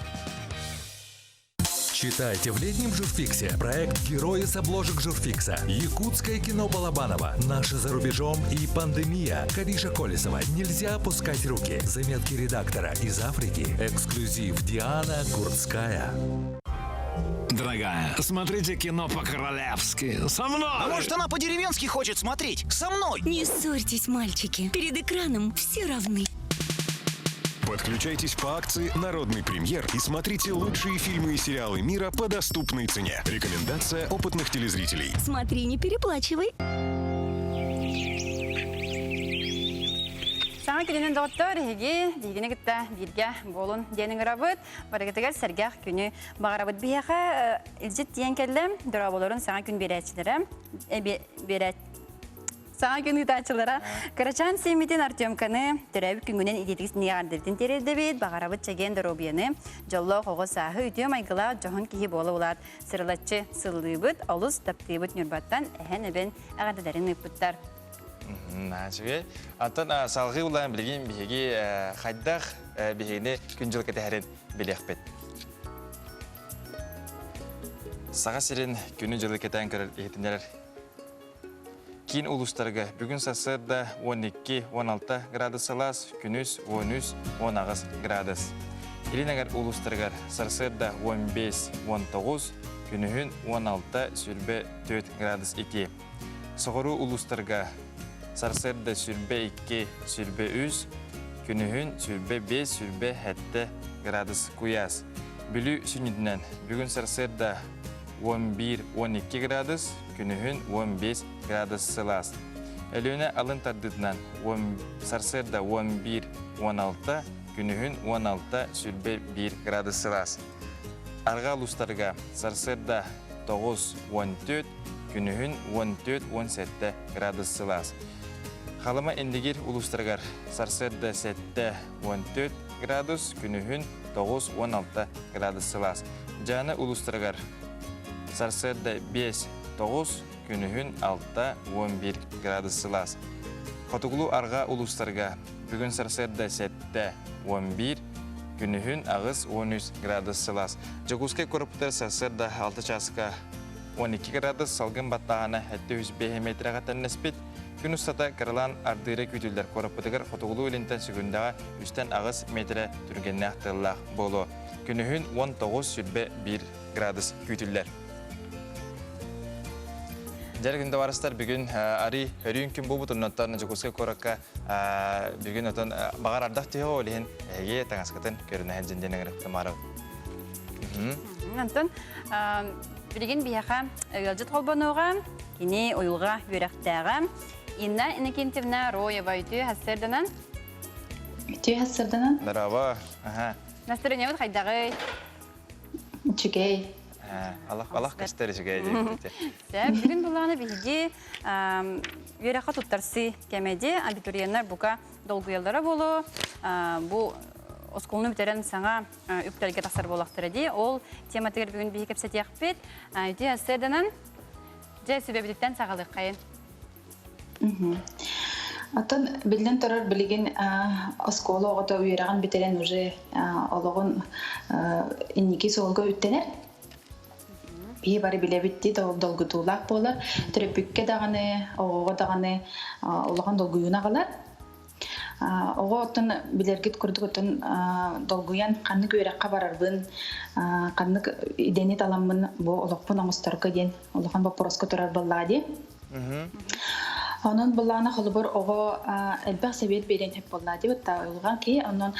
Читайте в летнем журфиксе проект «Герои с обложек журфикса», Якутское кино Балабанова, «Наши за рубежом» и «Пандемия», Кариша Колесова, «Нельзя опускать руки», заметки редактора из Африки, эксклюзив Диана Курцкая. Дорогая, смотрите кино по-королевски. Со мной! А может, она по-деревенски хочет смотреть? Со мной! Не ссорьтесь, мальчики. Перед экраном все равны. Подключайтесь по акции «Народный премьер» и смотрите лучшие фильмы и сериалы мира по доступной цене. Рекомендация опытных телезрителей. Смотри, не переплачивай. Саҥа күнүнэн доҕоттор, эһиги биһигини кытта бииргэ буолун диэн ыҥырабыт. Барыгытыгар сэргэх күнү баҕарабыт. Биһиэхэ илдьит тиийэн кэллэ. Дорооболорун саҥа күн биэрээччилэрэ, биэрээч Саҥа күн ыытааччылара кырачаан сиэммитин Артемканы төрөөбүт күҥҥүнэн итиитик синиэҕэрдэбитин тириэрдэбит, баҕарабыт чэгиэн доруобуйаны, дьоллоох оҕо сааһы, үтүө майгылаах дьоһун киһи буола улаат сырылаччы сыллыыбыт, олус таптыыбыт Ньурбаттан эһэн-эбэн эҕэрдэлэрин ыыппыттар. Үчүгэй. Антон салҕыы улаан билигин биһиги хайдах биһигини күн-дьыл кэтэһэрин билиэхпит. Саха сирин күнү-дьылы кэтээн көрөр иһитиннэрэр Киин улуустарга бүгүн сарсыарда 12-16 градус сылаас, күнүс 13-18 градус. Илин эҥэр улуустарыгар сарсыарда 15-19, күнүһүн 16-24 градус итии. Соҕуруу улуустарга сарсыарда 22, 23, күнүһүн 25, 27 градус куйаас. Бүлүү сүнньүтүнэн бүгүн сарсыарда 11-12 градус, күнүһүн 15 градус сылаас. Өлүөнэ алын тардыытынан сарсыарда 11-16, күнүһүн 16-21 градус сылаас. Арҕаа улуустарга сарсыарда 9-14, күнүһүн 14-17 градус сылаас. Халыма Индигир улуустарыгар сарсыарда 7-14 градус, күнүһүн 9-16 градус сылаас. Дьааны улуустарыгар сарсыарда 5-9, күнүһүн 6-11 градус сылаас. Хотугулуу арҕаа улуустарга бүгүн сарсыарда 7-11, күнүһүн 8-13 градус сылаас. Дьокуускай куораппытыгар сарсыарда 6 чааска 12 градус, салгын баттааһына 705 метрэҕэ тэннэспит. Күн устата кыралаан ардыыра күүтүллэр куораппытыгар хотугулуу-илинтэн сүгүндэҕэ үстэн аҕыс метрэ түргэннээх тыаллаах буолуо. Күнүһүн 19-21 градус күүтүллэр. Дьэр күн табаарыстар бүгүн ари өрүүн күн буолбут оннуттан Дьокуускай куоракка бүгүн отон баҕар ардах түһэ ол иһин эһиги таҥаскытын көрүнэһэн дьиндиэн ыҥырыктымаарыл. Онтон билигин биһиэхэ ыалдьыт холбонуоҕа, кини уйулҕа үөрэхтээҕэ Инна Иннокентьевна Роева үтүө хассырданан. Үтүө хассырданан. Здорово. Ага. Настроениебыт хайдаҕый? Үчүгэй. Алах алах көстөр үчүгэй диэбит. Сөп, бүгүн булааны биһиги үөрэххэ туттарсыы кэмэди абитуриеннар бука долгуйаллара буолуо. Бу оскуоланы бүтэрэн саҥа үктэлгэ тахсар буоллахтара дии. Ол тематыгар бүгүн биһи кэпсэтиэхпит. Ити сыаданан дьэ сүбэбититтэн саҕалыаххайын. Оттон биллэн турар билигин оскуола оҕото үөрэҕин бүтэрэн уже олоҕун инники суолга үктэнэр. Биһи бары билэбит дии долгутуулаах буолар. Төрөппүккэ даҕаны, оҕоҕо даҕаны улахан долгуйууну аҕалар. Оҕо оттон билэргит курдук оттон долгуйан ханнык үөрэххэ барарбын, ханнык идэни таламмын бу олохпун оҥосторго диэн улахан боппуруоска турар буоллаҕа дии. Онон былаана холобур оҕо элбэх сэбиэт биэриэн сөп буоллаа дии бытта уйулҕан киһи онон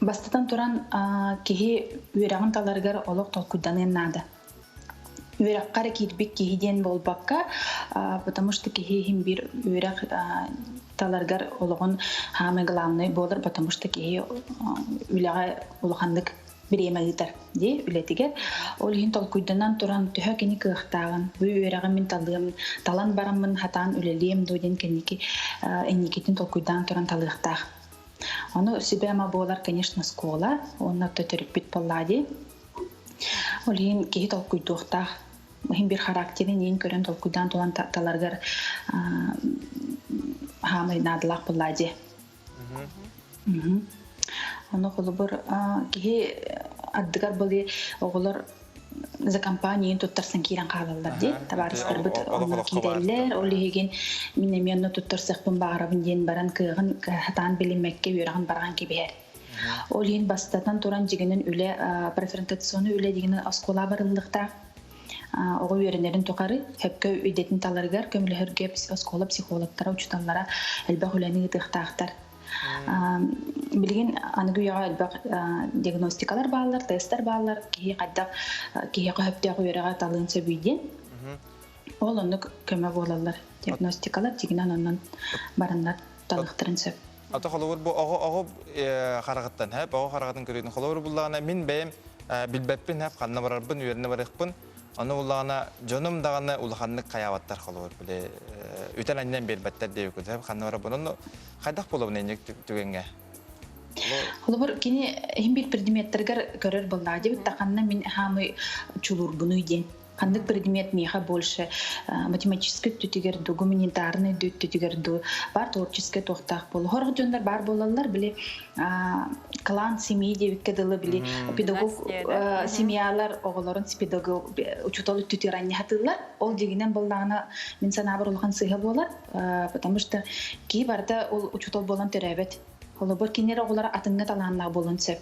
бастатан туран киһи үөрэҕин таларыгар олох толкуйданыан наада. Үөрэххэ эрэ киирбит киһи диэн буолбакка, потому что киһи иһин биир үөрэх таларгар олоҕун самый главный буолар, потому что киһи үлэҕэ улаханнык бириэмэ ыытар дии үлэтигэр. Ол иһин толкуйданан туран төһө кини кыахтааҕын, бу үөрэҕи мин талыам, талан бараммын хатаан үлэлиэм дуо диэн кэнники инникитин толкуйдаан туран талыахтаах. Ону сүбэ-ама буолар, конечно, школа, уонна төрүппүт буоллаа дии. Ол иһин киһи толкуйдуохтаах. Иһин бир характерын иин көрөн толкуйдаан тулан таларгар хаамай наадалаах буоллаа дии. Ону холобур киһи ардыгар были оҕолор за компанияны туттарсан киирэн хаалаллар дии. Табаарыстарбыт онно киирэллэр. Ол иһигин мин эмиэ онно туттарсыахпын баҕарабын диэн баран кыаҕын хатаан билиммэккэ үөрэҕин бараан кэбиһэр. Ол иһин бастатан туран дьигинэн үлэ профориентационный үлэ дигинэн оскуола барыллыахтаах. Оҕо үөрэнэрин тухары сөпкө идэтин таларыгар көмөлөһөргө оскуола психологтара, учууталлара элбэх үлэни ыытыахтаахтар. Билигин аныгы үйэҕэ элбэх диагностикалар бааллар, тесттэр бааллар. Киһи хайдах киһиэхэ сөптөөх үөрэҕи талыан сөбүй диэн. Ол оннук көмө буолаллар. Диагностикалар дьигинэн оннун бараннар талыахтарын сөп. Ата холобур бу оҕо оҕо хараҕыттан хэп оҕо хараҕытын көрүүтүн холобур буллаҕына мин бэйэм билбэппин хэп ханна барарбын үөрэнэ барыахпын ону буллаҕына дьонум даҕаны улаханнык хайаабаттар холобур били үтэн анньан биэрбэттэр диэбиккит хэп ханна барарбын ону хайдах буолабын инник түгэҥҥэ Холобур кини иһин бир предметтэргэр көрөр буоллаҕа диэбит да ханна мин хаамый чулуурбунуй диэн Ханнык предмет миэхэ больше математическай өттүтүгэр дуу, гуманитарнай дуу өттүтүгэр дуу, бар творческай туохтаах буолу. Сорох дьоннор баар буолаллар, били клан семьи диэбиккэ дылы били педагог семьялар оҕолорун педагог учуутал өттүтүгэр анньаһатыыллар. Ол дьигинэн буоллаҕына мин санаабар улахан сыыһа буолар, потому что киһи барыта ол учуутал буолан төрөөбөт. Холобур, кинилэр оҕолоро атыҥҥа талааннаах буолуон сөп.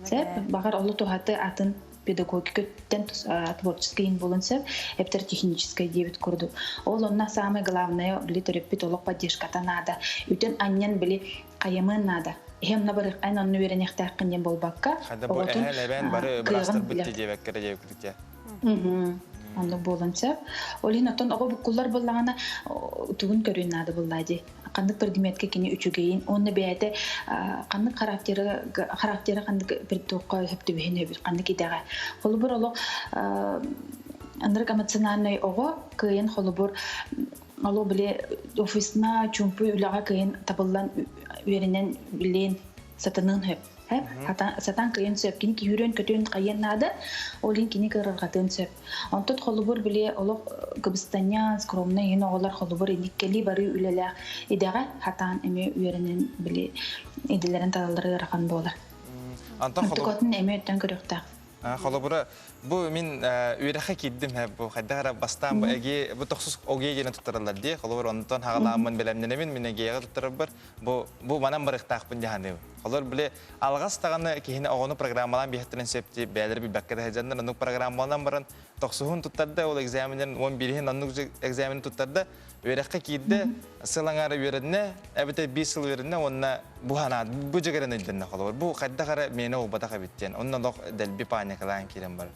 Сөп, баҕар олу туһаты атын. Педагогика өттүттэн творческий иһин буолуон сөп, эбэтэр техническэй диэбит курдук. Ол онно самое главное били төрөппүт олох поддержката наада. Үтэн анньан били хайамыан наада. Иһэ онно барых эн онно үөрэниэхтээххин диэн буолбакка, Хада бу оҕотун эһээн эбээн бары кыаҕын быраастарбыт билэр. диэбэккэрэ диэбиккитэ. Оннук буолан сөп. Ол иһин оттон оҕо буккуллар буоллаҕына тугун көрүөн наада буоллаа дии. Ханнык предметкэ кини үчүгэйин уонна бэйэтэ ханнык характера характера ханнык туохха сөп түбэһин өбүт ханнык идэҕэ. Холобур олох ынырык эмоциональнай оҕо кыайан холобур олох били офисна чуумпу үлэҕэ кыайан табыллан үөрэнэн билиэн сатаныан сөп. Сатаан кыайан сөп. Кини киһүрүөн көтүөн хайыан наада, ол иһин кини кыарарҕатыан сөп. Онтон холобур били олох кыбыстанньаан, скромнай иһин оҕолор холобур инниккэлии барыы үлэлээх идэҕэ хатаан эмиэ үөрэнэн били идэлэрин талаллара ыарахан буолар. Антон Онтукатын эмиэ өттөн көрүөхтээх. Холобура, бу мин үөрэххэ киирдим бу хайдах эрэ бастаан бу эги бу тохсус ОГЭ диэн туттараллар дии. Холобур онтон хаҕалааммын бэлэмнэнэбин мин эгиэҕэ туттарарбар бу бу манан барыахтаахпын дьаһаныыбын. Холобур били алҕас даҕаны киһини оҕону программалаан биэхтэрин сөп дии бэйэлэрэ билбэккэ да сылдьаннар оннук программаланан баран тохсуһун туттарда ол экзаменин 11-иһин оннук экзаменин туттарда үөрэххэ киирдэ сыл аҥаара үөрэннэ эбэтэр биир сыл үөрэннэ уонна бу ханаат бу дьэгэрэн өйдөннө холобур бу хайдах эрэ миэнэ буолбатах эбит диэн онно олох дэлби паникалаан киирэн барар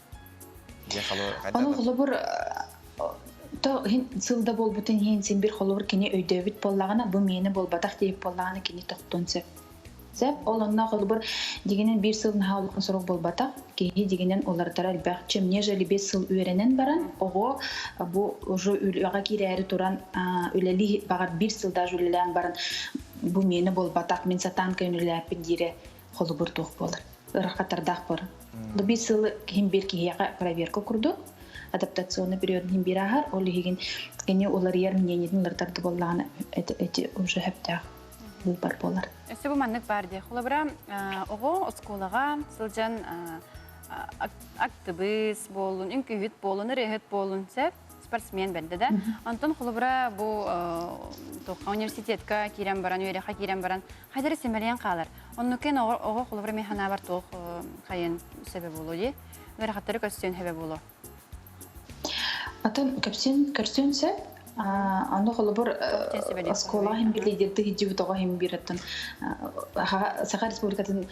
дьэ холобур Ону холобур то иһин сыл да буолбутун иһин син бир холобур кини өйдөөбүт буоллаҕына бу миэнэ буолбатах диэбит буоллаҕына кини тохтуон сөп. Сөп. Ол онно холобур дигинэн биир сыл наһаа улахан сурук буолбатах. Киһи дигинэн уларытара элбэх. Чем нежели бес сыл үөрэнэн баран оҕо бу уже үлэҕэ киирээри туран үлэлии баҕар биир сыл даже үлэлээн баран бу миэнэ буолбатах мин сатаан көҥүллээппин диирэ холобур туох буолар. Ырахаттардаах буолар. Бу биир сылы киһим биир киһиэхэ проверка курдук адаптационный период иһин биир ааһар. Ол иһигин кини уларыйар мнениетин уларытар да буоллаҕына эти уже сөптөөх быыбар буолар. Өссө бу маннык баар дии. Холобура, оҕо оскуолаҕа сылдьан актыбыыс буоллун, үҥкүүһүт буоллун, ырыаһыт буоллун сөп, спортсмен бэрдэ да. Онтон холобура бу университетка киирэн баран, үөрэххэ киирэн баран хайдары симэлийэн хаалар. Оннукен оҕо холобура мен ханаабар туох хайын сөбө буолуо дии. Ыарахаттары көрсүөн сөбө буолуо. Атын көпсүн көрсүөн сөп. Аны холобур оскуола иһин бир лидердик иджибит оҕо иһин бир оттон Саха Республикатын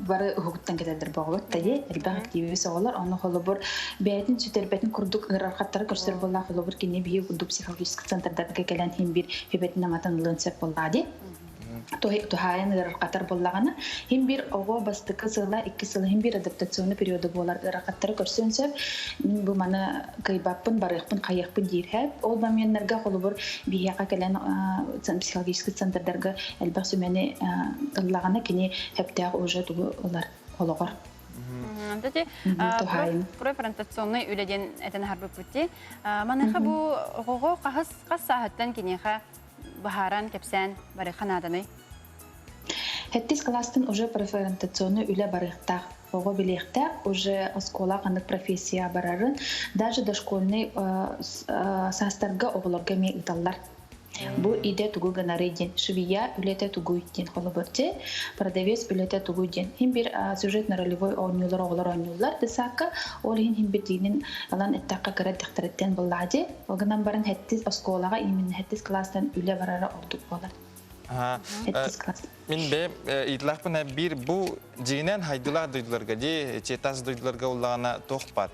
бары уһугуттан кэлэллэр боҕобут тайы элбэх активист оҕолор ону холобур бэйэтин сүтэрбэтин курдук ыарахаттары көрсөр буоллаах холобур кини биһи курдук психологический центрдарга кэлэн иһин бир хүбэтин аматын ылыан сөп буоллаа дии туһаайан ыарырҕатар буоллаҕына, иһин биир оҕо бастакы сыла, икки сыл иһин биир адаптационный периода буолар ыарахаттары көрсүөн сөп. Мин бу маны кыайбаппын, барыахпын, хайыахпын диир һэп. Ол моменнарга холобур биһиэхэ кэлэн психологический центрдарга элбэх сүмэни ыллаҕына кини сөптөөх уже тугу ылар олоҕор. Антати профориентационный үлэ диэн этэн аһарбыппыт дии. Маныаха бу оҕоҕо хаһыс хас сааһыттан киниэхэ быһааран, кэпсээн барыахха нааданый? Хэттис кылаастан уже профориентационный үлэ барыахтаах. Оҕо билиэхтээх, уже оскуола ханнык профессия барарын, даже дошкольный саастарга оҕолорго эмиэ ыыталлар. Бу идэ тугу гынарый диэн, швея үлэтэ тугуй диэн холобурчи, продавец үлэтэ тугуй диэн. Хим бир сюжетно-ролевой оонньуулар оҕолор оонньууллар десакка, ол иһин хим бир диинин ылан эттэххэ кыра дэхтэриттэн буллаадьы. Ол гынан баран хэттис оскуолаҕа именно хэттис кылаастан үлэ барара ордук буолар. Хэттис класс. Мин бэйэм ыйытылаахпын биир бу дьиҥинэн хайдылаах дойдуларга дии тас дойдуларга уллаҕына туох баар.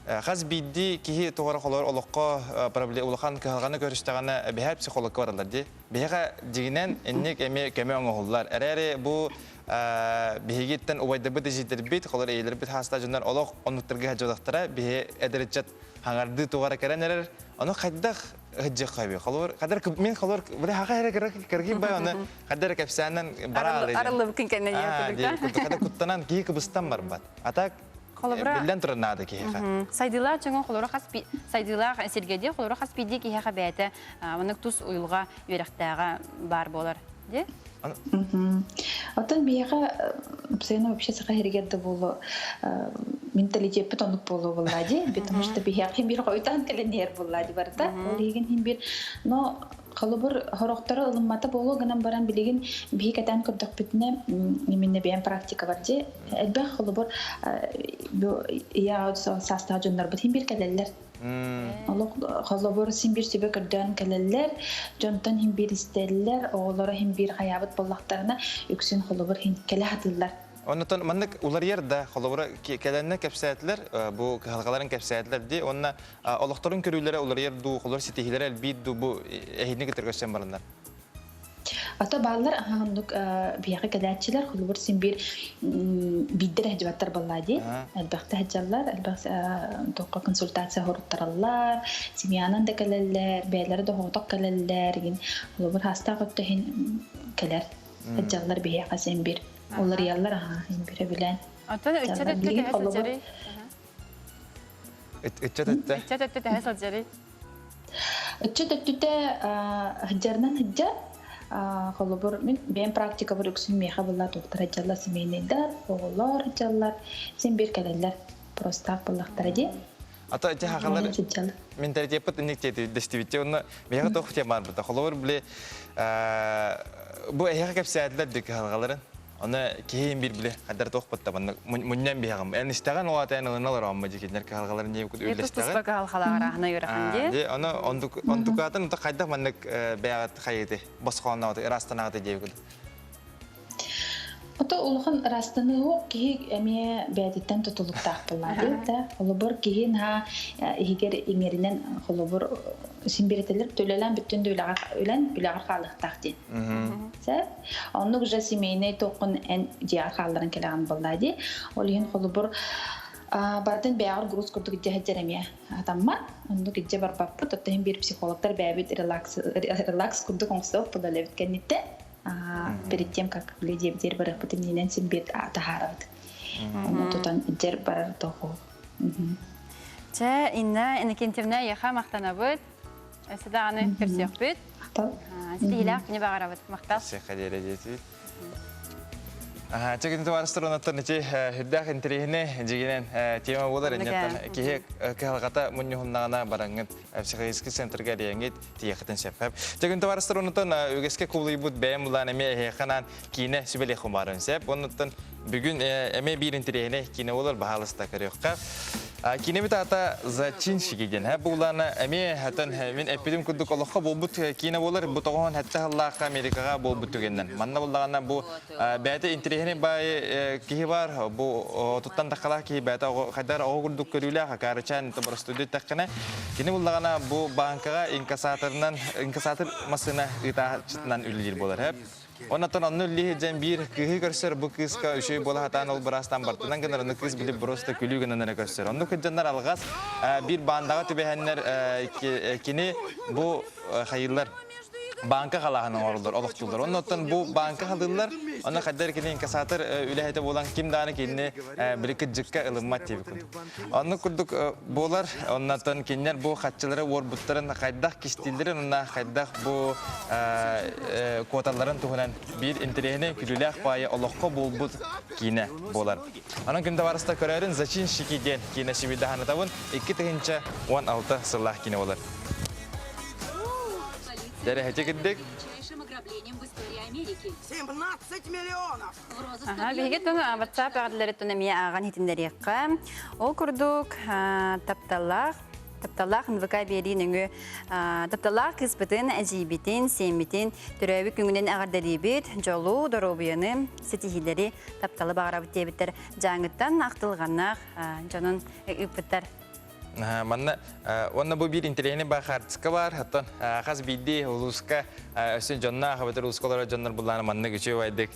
Хас биирдии киһи тугара холор олоххо улахан кыһалҕаны көрүстэҕинэ биһээ психологка бараллар дии. Биһиэхэ дьиҥинэн инник эмиэ көмө оҥоһуллар. Эрээри бу биһигиттэн убайдарбыт эдьиийдэрбит, холор эйэлэрбит хаастаах дьоннор олох оннуктарга сылдьыбатахтара. Биһи эдэр ыччат хаҥардыы тугара кэлэн эрэр. Ону хайдах сылдьыахха эбий? Холобур, хадar мин холобур, били хаха эрэ кыргый бай оны хадar эрэ кэпсээнэн бара алый. Арыллыбыккын кэннэ курдук. Хадar куттанан киһи кыбыстан барбат. А так биллэн турар наада киһиэхэ. Сайдыылаах дьоҥҥо холоро хас сайдыылаах сиргэ дии холоро хас биирдии киһиэхэ бэйэтэ маннык тус уйулҕа үөрэхтээҕэ баар буолар. Дии? Оттон биһиэхэ постоянно вообще саха иһигэр да буолуо менталитеппит оннук буолуо буоллаа дии потому что биһиэхэ биир хойутаан кэлэн иһэр буоллаа дии барыта ол иһигин иһин биир но. Холобур, хорохторо ылыммата буолуо гынан баран билигин биһи кэтээн көрдөхпүтүнэ, именно бэйэм практика бар дии. Элбэх холобур бу ийэ саастаах дьоннорбут син биир кэлэллэр. Олох холобур син биир сүбэ көрдөөн кэлэллэр, дьонтон син биир истэллэр, оҕолоро син биир хайаабыт буоллахтарына үксүн холобур син кэлэ сатыыллар. Оннотон маннык уларыйар да, холобура кэлэннэ кэпсээтилэр, бу кыһалҕаларын кэпсээтилэр дии, уонна олохторун көрүүлэрэ уларыйар дуу, холор ситиһиилэрэ элбиир дуу, бу эһини кытары көрсөн бараннар. Ата бааллар оннук биһиэхэ кэлээччилэр холобур син биир биирдэр сылдьыбаттар буоллаа дии. Элбэхтэ сылдьаллар, элбэх туохха консультация хоруттараллар, семьянан да кэлэллэр, бэйэлэрэ да оҕотох кэлэллэр, игин холобур хаастаах өттө иһин кэлэр сылдьаллар биһиэхэ син биир уларыйаллар аха син биир өбүлээн. Оттон ыччат өттө төһө сылдьарый? Ыччат өттө? Ыччат өттө төһө сылдьарый? Ыччат өттүтэ сылдьарынан сылдьар. Холобур, мин бэйэм практикабар үксүн миэхэ буолла туохтар сылдьаллар, семейныйдар, оҕолор сылдьаллар, син биир кэлэллэр. Простаах буоллахтара дии. Ата ити хахалар менталитеппыт инник дэстибитте онно миэхэ туох тема барбыта. Холобур, били бу эһиэхэ кэпсээтилэр дии кыһалҕаларын. Оны киһи бир биле хаддар туох бутта маннык мунньан биһэҕим. Эн истэҕин ол ата эн ылына олороомма дьикиннэр кыһалҕаларын дии кут үллэстэҕин. Туспа кыһалҕалаах араһына үөрэхэн дии. Дии оны ондукаатын онто хайдах маннык бэйэҕит хайыты босхоонноҕыты ыраастанаҕыты дии кут. Ото улахан ыраастаныы суох киһи эмиэ бэйэтиттэн тутулуктаах буоллаа да. Холобур киһи наһаа иһигэр иҥэринэн холобур син биэрэтэлэр төлөлөөн бүттүн да үлэҕэр үлэн үлэҕэр хаалыахтаах диэн. Сөп. Оннук уже семейный туоххун эн дьиэҕэр хаалларан кэлэҕин буоллаа дии. Ол иһин холобур бардын бэйэҕэр груз курдук илдьэ сылдьар эмиэ атаммат. Оннук илдьэ барбаппыт. Оттон иһин биир психологтар бэйэбит релакс релакс курдук оҥостуох буолалыбыт кэнниттэн. Перед тем, как диэбитигэр барыахпытын иннинэн син биир таһаарабыт. Онно тутан дьэр барар тоҕу. Чэ, Инна Иннокентьевна, эйиэхэ махтанабыт. Өссө даҕаны көрсүөхпүт. Махтал. Ситиһиилээх күнү баҕарабыт. Махтал. Сиэхэ диэри диэтибит. Чэ, товарыстар онаттан ити үрдээх интэриэһинэй дьигинэн тема буолар иннеттан киһи кыһалҕата мунньуһуннаҕына бараҥҥыт психологический центрга эрийэҥҥит тиийэххитин сөп. Чэ, күн товарыстар онуттан үгэскэ кубулуйбут бэйэм булаан эмиэ эһиэхэ анаан киинэ сүбэлиэххин баарын сөп. Онуттан бүгүн эмиэ биир интэриэһинэй киинэ буолар баһаалыста көрүөххэ. Киинэбит аата «Зачинщики» диэн. Бу улаана эмиэ хатан мин эппитим курдук олоххо буолбут киинэ буолар. Бу тоҕоһон хэтте сыллаахха Америкаҕа буолбут түгэннэн. Манна буллаҕына бу бэйэтэ интэриэһинэй баайы киһи бар. Бу туттан таххалаах киһи бэйэтэ хайдар оҕо курдук көрүүлээх акаарычаан боростуйду эттэххинэ кини буллаҕына бу банкаҕа инкассаторынан инкассатор массыына ыытааччытынан үлэлиир буолар. Оннотон онно үллиһи дьэн биир кыыһы көрсөр, бу кыыска үчүгэй буола сатаан ол быраастан бартынан гынар, ону кыыс билип просто күлүү гынан эрэ көрсөр. Оннук кырдьаннар алҕас биир баандаҕа түбэһэннэр кини бу хайыыллар банка халааһын оҥороллор, олохтууллар. Оннуттан бу банка халыыллар, онно хайдар кини инкассатор үлэһитэ буолан ким даҕаны кинини били кыдьыкка ылыммат диэбит курдук. Оннук курдук буолар. Оннотон кинилэр бу хаччылары уорбуттарын хайдах кистииллэрин уонна хайдах бу куоталларын туһунан биир интэриэһинэй күлүүлээх баайы олоххо буолбут киинэ буолар. Онон күн табаарыстар көрөөрүн «Зачинщики» диэн киинэ сибидаһанытабын 2016 сыллаах киинэ буолар. Дьэрэһити кирдик. 17 миллионов! Аха, биһиги тун WhatsApp эҕэрдэлэриттэн эмиэ ааҕан иһитиннэриэххэ. Ол курдук тапталлаах тапталлаах НВК биэрии нөҥүө тапталлаах кыыспытын, эдьиийбитин, сиэммитин төрөөбүт күҥүнэн эҕэрдэлиибит, дьолу, доруобуйаны, ситиһиилэри, тапталы баҕарабыт диэбиттэр дьааҥыттан ахтылҕаннаах дьонун ыыппыттар. Манна уонна бу биир интэриэһинэй баар хаартыска баар. Оттон хас биирдии улууска өссө дьонноох эбэтэр улууска олорор дьоннор буллаана маннык үчүгэй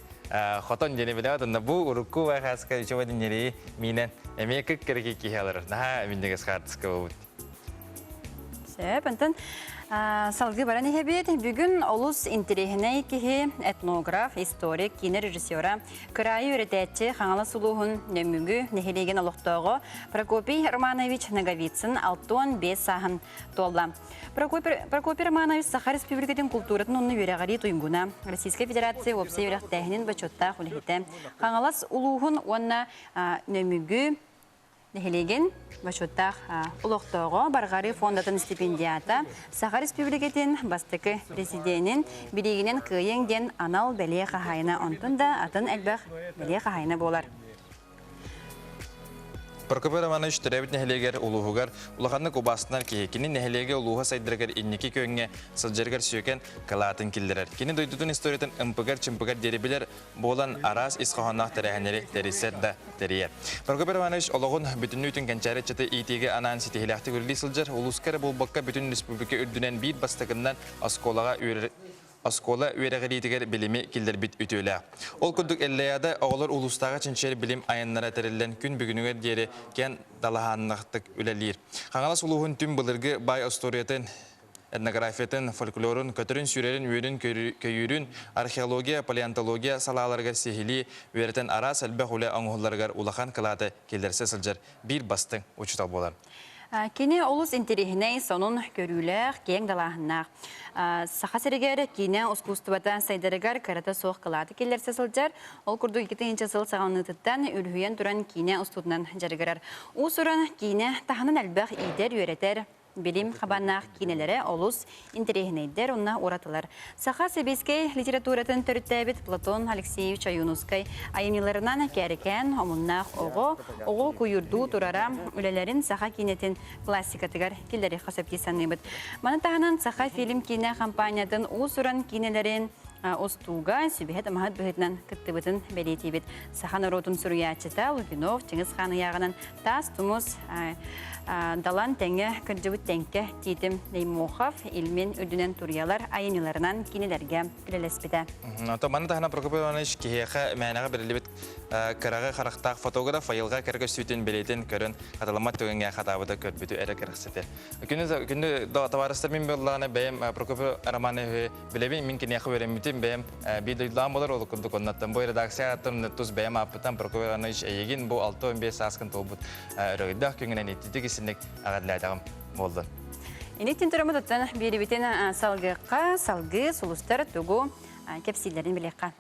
хотон диэни билэҕит. Онно бу урукку бай хааска үчүгэй ньирэйи миинэн эмиэ кык-кыракый киһи аларар. Наһаа минньигэс хаартыска буолбут. Сөп, онтон салгыы баран иһэбит. Бүгүн олус интэриэһинэй киһи, этнограф, историк, киинэ режиссера, кыраайы үөрэтээччи Хаҥалас улууһун Нөмүгү нэһилиэгин олохтооҕо Прокопий Романович Ноговицын 65 сааһын туолла. Прокопий Романович Саха Республикатын култууратын уонна үөрэҕирии туйгуна, Российскай Федерация уопсай үөрэхтээһинин бочуоттаах үлэһитэ, Хаҥалас улууһун уонна Нөмүгү. Нэһилиэгин бочуоттаах олохтооҕо Барҕарыы фондатын стипендиата, Саха Республикатын бастакы президенин бириигинэн кыайыҥ диэн анал бэлиэ хаһаайына онтун да атын элбэх бэлиэ хаһаайына буолар. Прокопий Романович төрөөбүт нэһилиэгэр улууһугар улаханнык убаастанар киһи. Кини нэһилиэгэ улууһа сайдарыгар инники күөҥҥэ сылдьарыгар сүөкэн кылаатын киллэрэр. Кини дойдутун историятын ымпыгар-чымпыгар диэри билэр буолан араас ис хоһоонноох тэрээһиннэри тэрийсэр да тэрийэр. Прокопий Романович олоҕун бүтүннүүтүн кэнчээри ыччаты иитиигэ анаан ситиһиилээхтик үлэлии сылдьар. Улууска эрэ буолбакка бүтүн республика үрдүнэн биир бастакыннан оскуолаҕа оскуола үөрэҕириитигэр билими киллэрбит үтүөлээх. Ол курдук Эллэйада оҕолор улуустааҕы чинчийэр билим айаннара тэриллэн күн бүгүнүгэр диэри киэн далаһааннаахтык үлэлиир. Хаҥалас улууһун түм былыргы баай остуоруйатын этнографиятын, фольклорун, көтөрүн-сүүрэрин, үөрүн-көйүүрүн, археология, палеонтология салааларыгар сиһилии үөрэтэн араас элбэх үлэ оҥоһулларыгар улахан кылааты киллэрсэ сылдьар биир бастыҥ учуутал буолар. Кини олус интэриэһинэй, сонун көрүүлээх, киэҥ далааһыннаах. Саха сиригэр киинэ ускуустубата сайдарыгар кырата суох кылааты киллэрсэ сылдьар. Ол курдук 2 сыл саҕаланыытыттан үлүһүйэн туран киинэ устуутунан дьарыгырар. Уус-уран киинэ таһынан элбэх иитэр-үөрэтэр, билим хабааннаах киинэлэрэ олус интэриэһинэйдэр уонна уратылар. Саха сэбиэскэй литературатын төрүттээбит Платон Алексеевич Ойуунускай айымньыларынан кээрикээн омуннаах оҕо, оҕо куйуурдуу турара үлэлэрин саха киинэтин классикатыгар киллэриэххэ сөп дии саныыбыт. Маны таһынан Саха фильм киинэ хампаанньатын уус-уран киинэлэрин устууга сүбэһит-амаһыт быһыытынан кыттыбытын бэлиэтиибит. Саха норуотун суруйааччыта Лугинов Чыҥыс Хаан ыйааҕынан Таас Тумус Далан тэҥэ кырдьыбыт Тэҥкэ Тиитим Неймохов Ильмин үрдүнэн туруйалар айымньыларынан кинилэргэ үлэлэспитэ. Ото маны таһынан Прокопий Иванович киһиэхэ мээнэҕэ бэриллибит кыраҕы харахтаах фотограф айылҕа кэрэ көстүүтүн бэлиэтин көрөн хатыламмат түгэҥҥэ хатаабыта көрбүтү эрэ кэрэхсэтэр. Күнү күнү табаарыстар мин буоллаҕына бэйэм Прокопий Романовиһы билэбин, мин киниэхэ үөрэммитим, бэйэм биир дойдулаах буолар ол курдук оннуттан бу редакция ааттан тус бэйэм ааппыттан Прокопий Иванович эйигин бу 65 сааскын туолбут өрөгөйдөөх күҥҥүнэн ититик исинник эҕэрдэлээтэҕим буоллун. Инниттин туруммутуттан биэрибитин салгыахха, салгыы сулустар тугу кэпсииллэрин билиэххэ.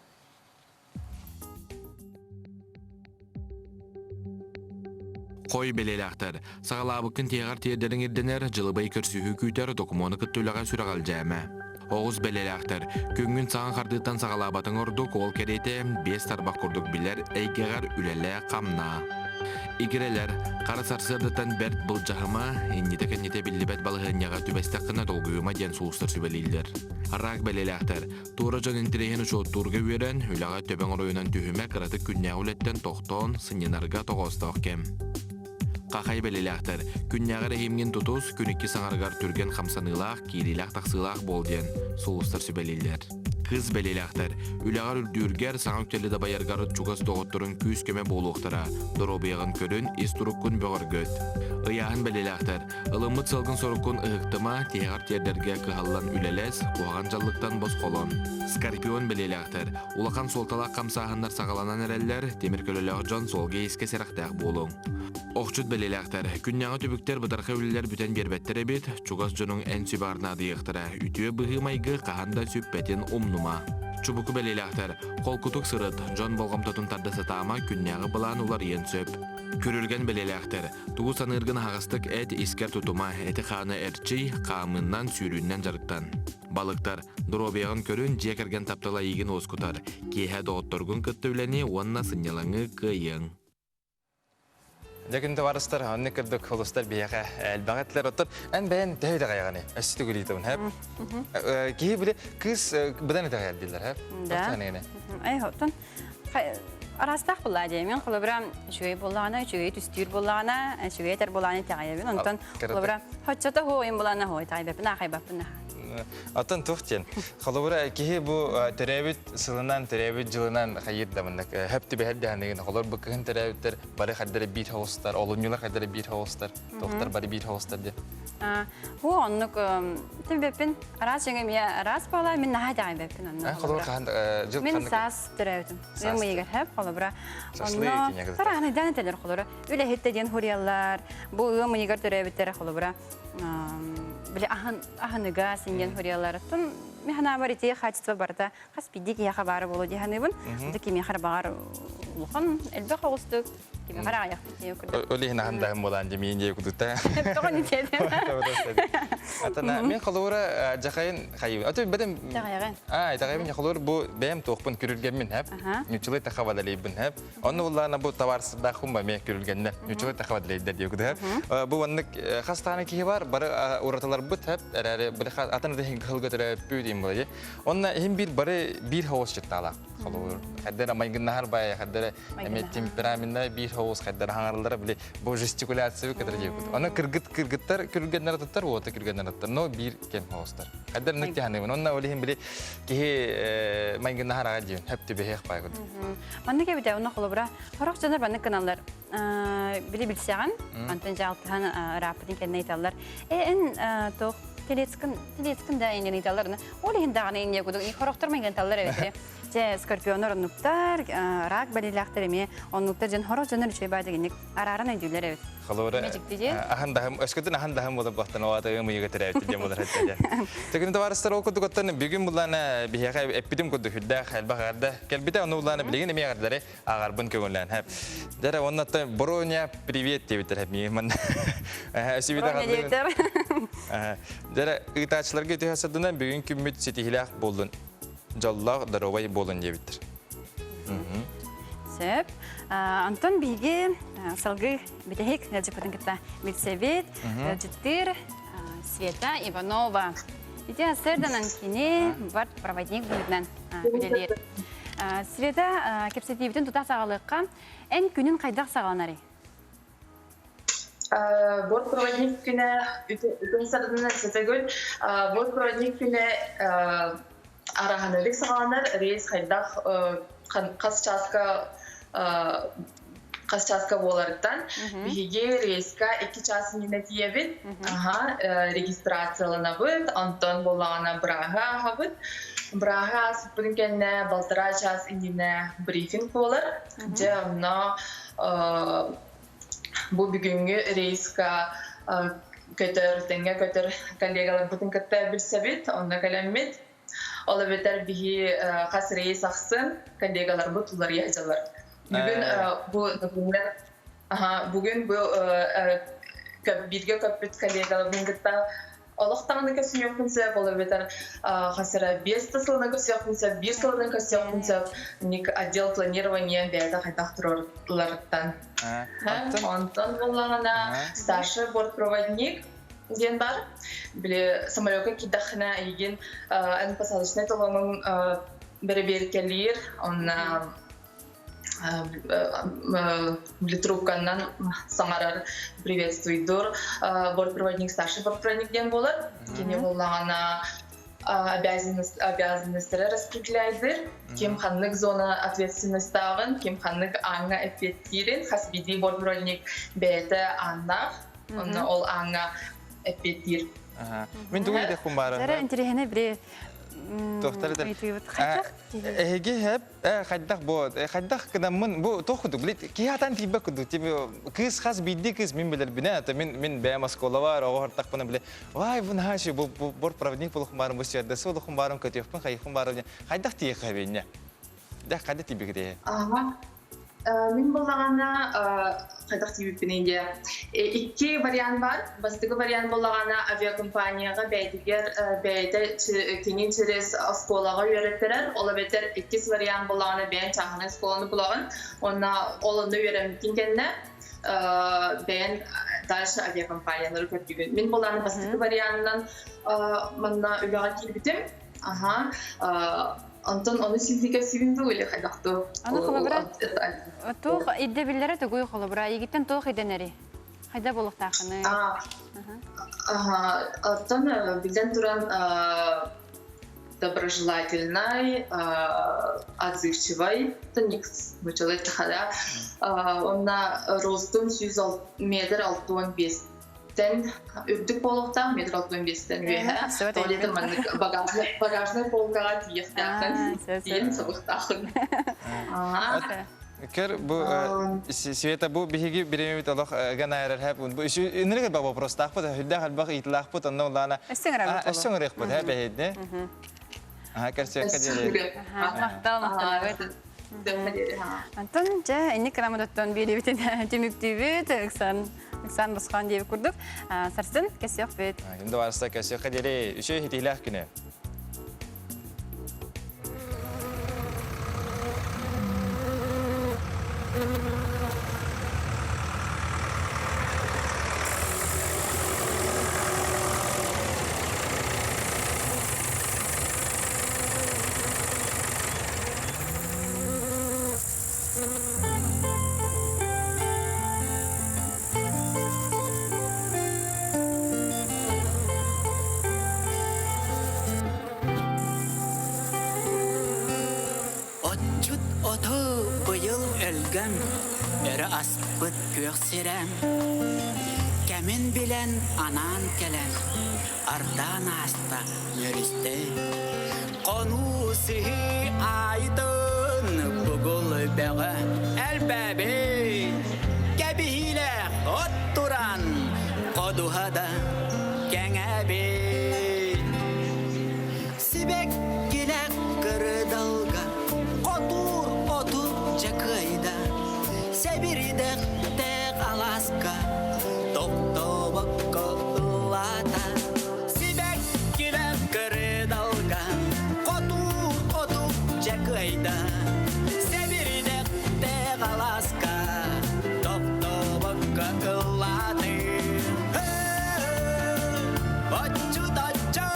Хой бэлиэлээхтэр. Саҕалаабыккын тиэҕэр тиэрдэриҥ ирдэнэр, дьылыбай көрсүһүү күүтэр, докумуону кытта үлэҕэ сүрэҕэлдьээмэ. Оҕус бэлиэлээхтэр. Күҥҥүн саҥа хардыыттан саҕалаабатыҥ ордук, ол кэриэтэ биэс тарбах курдук билэр эйгэҕэр үлэлээ, хамнаа. Игирэлэр, хара сарсыардаттан бэрт былдьаһыма, иннитэ-кэннитэ биллибэт балаһыанньаҕа түбэстэххинэ долгуйума диэн сулустар сүбэлииллэр. Рак бэлиэлээхтэр. Туора дьон интэриэһин учуоттуурга үөрэн, үлэҕэ төбөҥ оройунан түһүмэ кыратык күннээҕи үлэттэн тохтоон, сынньанарга тоҕоостоох кэм. Хахай бэлиэлээхтэр, күннээҕи эрэһиимҥин тутус, күн икки саҥарыгар түргэн хамсаныылаах, киириилээх-тахсыылаах буол диэн сулустар сүбэлииллэр. Кыыс бэлиэлээхтэр, үлэҕэр үрдүүргэр, саҥа үктэли дабайаргар чугас доҕотторуҥ күүс-көмө буолуохтара, доруобуйаҕын көрүн, ис туруккун бөҕөргөт. Ыйааһын бэлиэлээхтэр, Ылыммыт сыалгын-соруккун ыһыктыма, тиһэҕэр тиэрдэргэ кыһаллан үлэлэс, куһаҕан дьаллыктан босхолон. Скорпион бэлиэлээхтэр. Улахан суолталаах хамсааһыннар саҕаланан эрэллэр, тимир көлөлөөх дьон суолга-иискэ сэрэхтээх буолуҥ. Охчут бэлиэлээхтэр. Күннээҕи түбүктэр бытархай үлэлэр бүтэн биэрбэттэр эбит, чугас дьонуҥ эн сүбэҕэр наадыйыахтара, үтүө быһыы-майгы хаһан да сүппэтин умнума. Чубуку бэлиэлээхтэр. Холкутук сырыт, дьон болҕомтотун тарда сатаама, күннээҕи былаан уларыйыан сөп. Күрүлгэн бэлиэлээхтэр. Тугу саныыргын аһаҕастык эт, искэр тутума, эти-хааны эрчий, хаамыыннан, сүүрүүннэн дьарыктан. Балыктар, доруобуйаҕын көрүн, дьиэ кэргэн таптала эйигин уоскутар. Киэһэ доҕотторгун кытта үлэни уонна сынньалаҥы кыайыаҥ. Дьэ күн табаарыстар, оннук курдук холустар биһиэхэ элбэх этилэр. Оттон эн бэйэн төһө итэҕэйэҕиний? Өссө түгүлүйтабын, хэп? Киһи били кыыс быдан итэҕэйэр дииллэр, хэп? Да. Эй, оттон араастаах буоллаа дии. Мин холобура үчүгэй буоллаҕына, үчүгэйи түстүүр буоллаҕына, үчүгэй этэр буоллаҕына итэҕэйэбин. Онтон холобура хоччото хуойун буоллаҕына хуой итэҕэйбэппин, аахайбаппын. Оттон туох диэн? Холобура киһи бу төрөөбүт сылынан, төрөөбүт дьылынан хайыр да маннык хөп түбэһэр дэһэныгын холор бу кыһын төрөөбүттэр бары хайдары биир хоҕустар, олунньулар хайдары биир хоҕустар, туохтар бары биир хоҕустар диэн. Бу оннук түбэппин араас дьоҥҥо эмиэ араас буолар, мин наһаа итэҕэйбэппин онно. Холобур хаһан дьыл Мин саас төрөөбүтүм. Ыам ыйыгар хэп холобура. Онно тараанайдаан этэлэр холобура. Үлэһит да диэн хуруйаллар. Бу ыам ыйыгар төрөөбүттэр холобура. Били аһын аһыныга синньэн хуруйаллар. Тун механабар ити качество барыта хас биирдии киһиэхэ баара буолуо дии саныыбын. Ити кимиэхэ баҕар улахан элбэх оҕустук. Кими хараҕайахпыт диye курдук. Ол иһин аһандаһым буолаан дьэ миин дьиэ кудута. Тоҕо нитиэтин? Атана мен холура жахайын хайы. Аты бэдем Жахайгын. А, жахайбын холур бу бэйэм туохпун күрүлгэммин хэп. Нючулай таха вадалейбин хэп. Онну буллаана бу товарсыдаахум ба ме күрүлгэннер. Нючулай таха вадалейдер диye кудута. Бу оннук хастаана киһи бар, бары уратыларбыт хэп. Эрэри били атын да хылга төрөппү дейм булайы. Онна иһин бир бары бир хоос чыттаала. Холур. Хаддара майгыннахар бай, хаддара эме темпераментна бир хоос хаддара хаңарылара били бу жестикуляция кытар диэбит. Аны кыргыт кыргыттар күргэннэр аттар, уота күргэннэр аттар, но бир кем хоостар. Хаддар нык тиһаныбын. Онна олихин били киһи майгыннахар ага диэн хөп түбэһиэх бай курдук. Маннык эбитэ, онно холобура, хорох дьонор маннык гыналлар. Били билсэҕин, антон дьаалтыһан ырааппытын кэннэ ыйталлар. Э, эн туох телецкин, телецкин да иннин ыйталлар. Ол иһин даҕаны инне кудук, хорохтор майгынталлар эбит. Дьэ, скорпионнар оннуктар, рак бэлиэлээхтэр эмиэ оннуктар дьон хорох дьоннор үчүгэй баа дэгинник арааран өйдүүллэр эбит. Холобура, ахан даһым, өскөтүн ахан даһым буолар бахтан оата ым ыйыга төрөөбүт диэн буолар хэттэде. Төгүн товарыстар ол курдук оттон бүгүн буллаана биһиэхэ эппитим курдук үрдээх элбэх агарда кэлбитэ ону буллаана билигин эмиэ агардари агарбын көҥүллээн хэп. Дьэрэ оннаттан Броня привет диэбиттэр хэп миигин манна. Броня диэбиттэр. Дьэрэ ыытааччыларга үтүө сырдынан бүгүн күммүт ситиһилээх буоллун. Дьоллоох доруобай буолун диэбиттэр. Сөп. Антон биһиги салгыы бүтэһик ыалдьыппытын кытта билсэбит. Ыалдьыттыыр Света Иванова. Ити сырданан кини бортпроводник быһыытынан үлэлиир. Света, кэпсэтиибитин тута саҕалыахха. Эн күнүн хайдах саҕаланарый? Бортпроводник күнэ үтүн сарданар сэтэгүл. Бортпроводник күнэ араһанырык саҕаланар рейс хайдах хас чааска хас чааска буоларыттан биһиги рейска икки чаас иннинэ тиийэбит аха регистрацияланабыт онтон буоллаҕына бырааһы ааһабыт бырааһы ааспытын кэннэ балтараа чаас иннинэ брифинг буолар дьэ онно бу бүгүҥҥү рейска көтөр тэҥҥэ көтөр коллегаларбытын кытта билсэбит онно кэлэммит Ол эбэтэр биһи хас рейс ахсын коллегаларбыт уларыйа сылдьаллар. Бүгүн бу например, бүгүн бу бииргэ көппүт коллегаларбын кытта олох даҕаны көрсүнүөхпүн сөп, ол эбэтэр хас эрэ биэс да сылынан көрсүөхпүн сөп, биир сылынан көрсүөхпүн сөп. Ник отдел планирования бэйэтэ хайдах турарыттан. Онтон буоллаҕына старший бортпроводник диэн бар. Били самолёкка киирдэххинэ эйигин эн посадочнай талонун бэрэбиэркэлиир, онно били трубканан саҥарар приветствуйдур бортпроводник старший бортпроводник диэн буолар. Кини буоллаҕына обязанностьтары распределяйдыр. Ким ханнык зона ответственностьтааҕын, ким ханнык ааҥҥа эппиэттиирин хас биирдии бортпроводник бэйэтэ ааннаах. Онно ол ааҥҥа эппиэттиир. Мин тугу этиэхпин баара? Дьэрэ интириэһинэй били Туохтар этэр? ыйытыыбыт хайдах Эһиги хэп хайдах бу хайдах гынаммын бу туох курдук били киһи атан тиийбэт курдук типа кыыс хас биирдии кыыс мин билэрбинэ это мин мин бэйэм оскуолабар оҕо ортахпына били вай бу наһаа бу бу бортпроводник болохум баарым бу стюардесса болохум баарым көтүөхпүн хайыхпын баарым хайдах тиийиэххэ эбиэнньэ дэх хайдах тиийбикитэ Мин буоллаҕына хайдах тиийбиппиний диэ. Икки вариант бар. Бастакы вариант буоллаҕына авиакомпанияҕа бэйэтигэр бэйэтэ кини через оскуолаҕа үөрэттэрэр. Ол эбэтэр иккис вариант буоллаҕына бэйэҥ чааһынай оскуоланы булаҕын. Уонна ол онно үөрэммитин кэннэ бэйэн дальше авиакомпаниялары көрдүүгүн. Мин буоллаҕына бастакы варианынан манна үлэҕэ киирбитим. Аха. Онтон ону сүүһүгэр сүүһүн дуу или хайдах дуу? Аны холобура туох ирдэбиллэрэ тугуй холобура эйигиттэн туох ирдэнэри? Хайда буолуохтааххыный? Аха, оттон биллэн туран доброжелательный, отзывчивый, мучалай тахара. Онна ростум 100 метр 65 тэн үрдүк буолуохтаах метр алтан биэстэн үөһэ туалета маннык багажный полкаҕа тиийиэхтээххин тиийэн сабыхтааххын Көр бу Света бу биһиги бириэмэбит олох ыган айарар хэп бу ынырык элбэх вопростаахпыт үрдээх элбэх ыйытылаахпыт онно улаана өссө ыҥырыахпыт һэ бэһидне аха көрсүөххэ диэри махтал махтанабыт. Антон, дьэ, инник кырамыдаттан биэриэбитин түмүктүүбүт, ыксан, ыксан босхон диэбит курдук. Сарсын кэсиэхпит. Ким да барса кэсиэххэ диэри үчүгэй хитиилээх күнү. Отчут оту быйыл өлгөм, өрө аспыт күөх сирэм. Кэмин билэн анаан кэлэн, ардаан ааста үөрүстэ. Хонуу сыһыы аайытын бугул бөҕө элбээбит. Кэбиһиилээх от туран ходуһа да кэҥээбит. Сибэккилээх кырдалга хотуур оту чакыайда. Сэбирдэхтээх алааска тохтобокко ыллаата. Сибэккилээх кырдалга хотуур оту чакыайда. Сэбирдэхтээх алааска тохтобокко ыллааты. Оччу-тачча!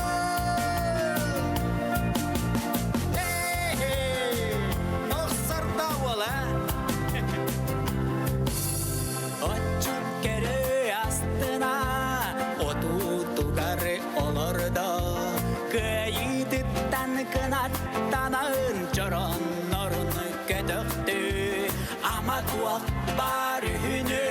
Охсордо уола! Отчут кэрэ астына отуутугар олордо Кыайыытыттан кынаттанан чороннорун көтөхтү Ама туох баар үһүнү.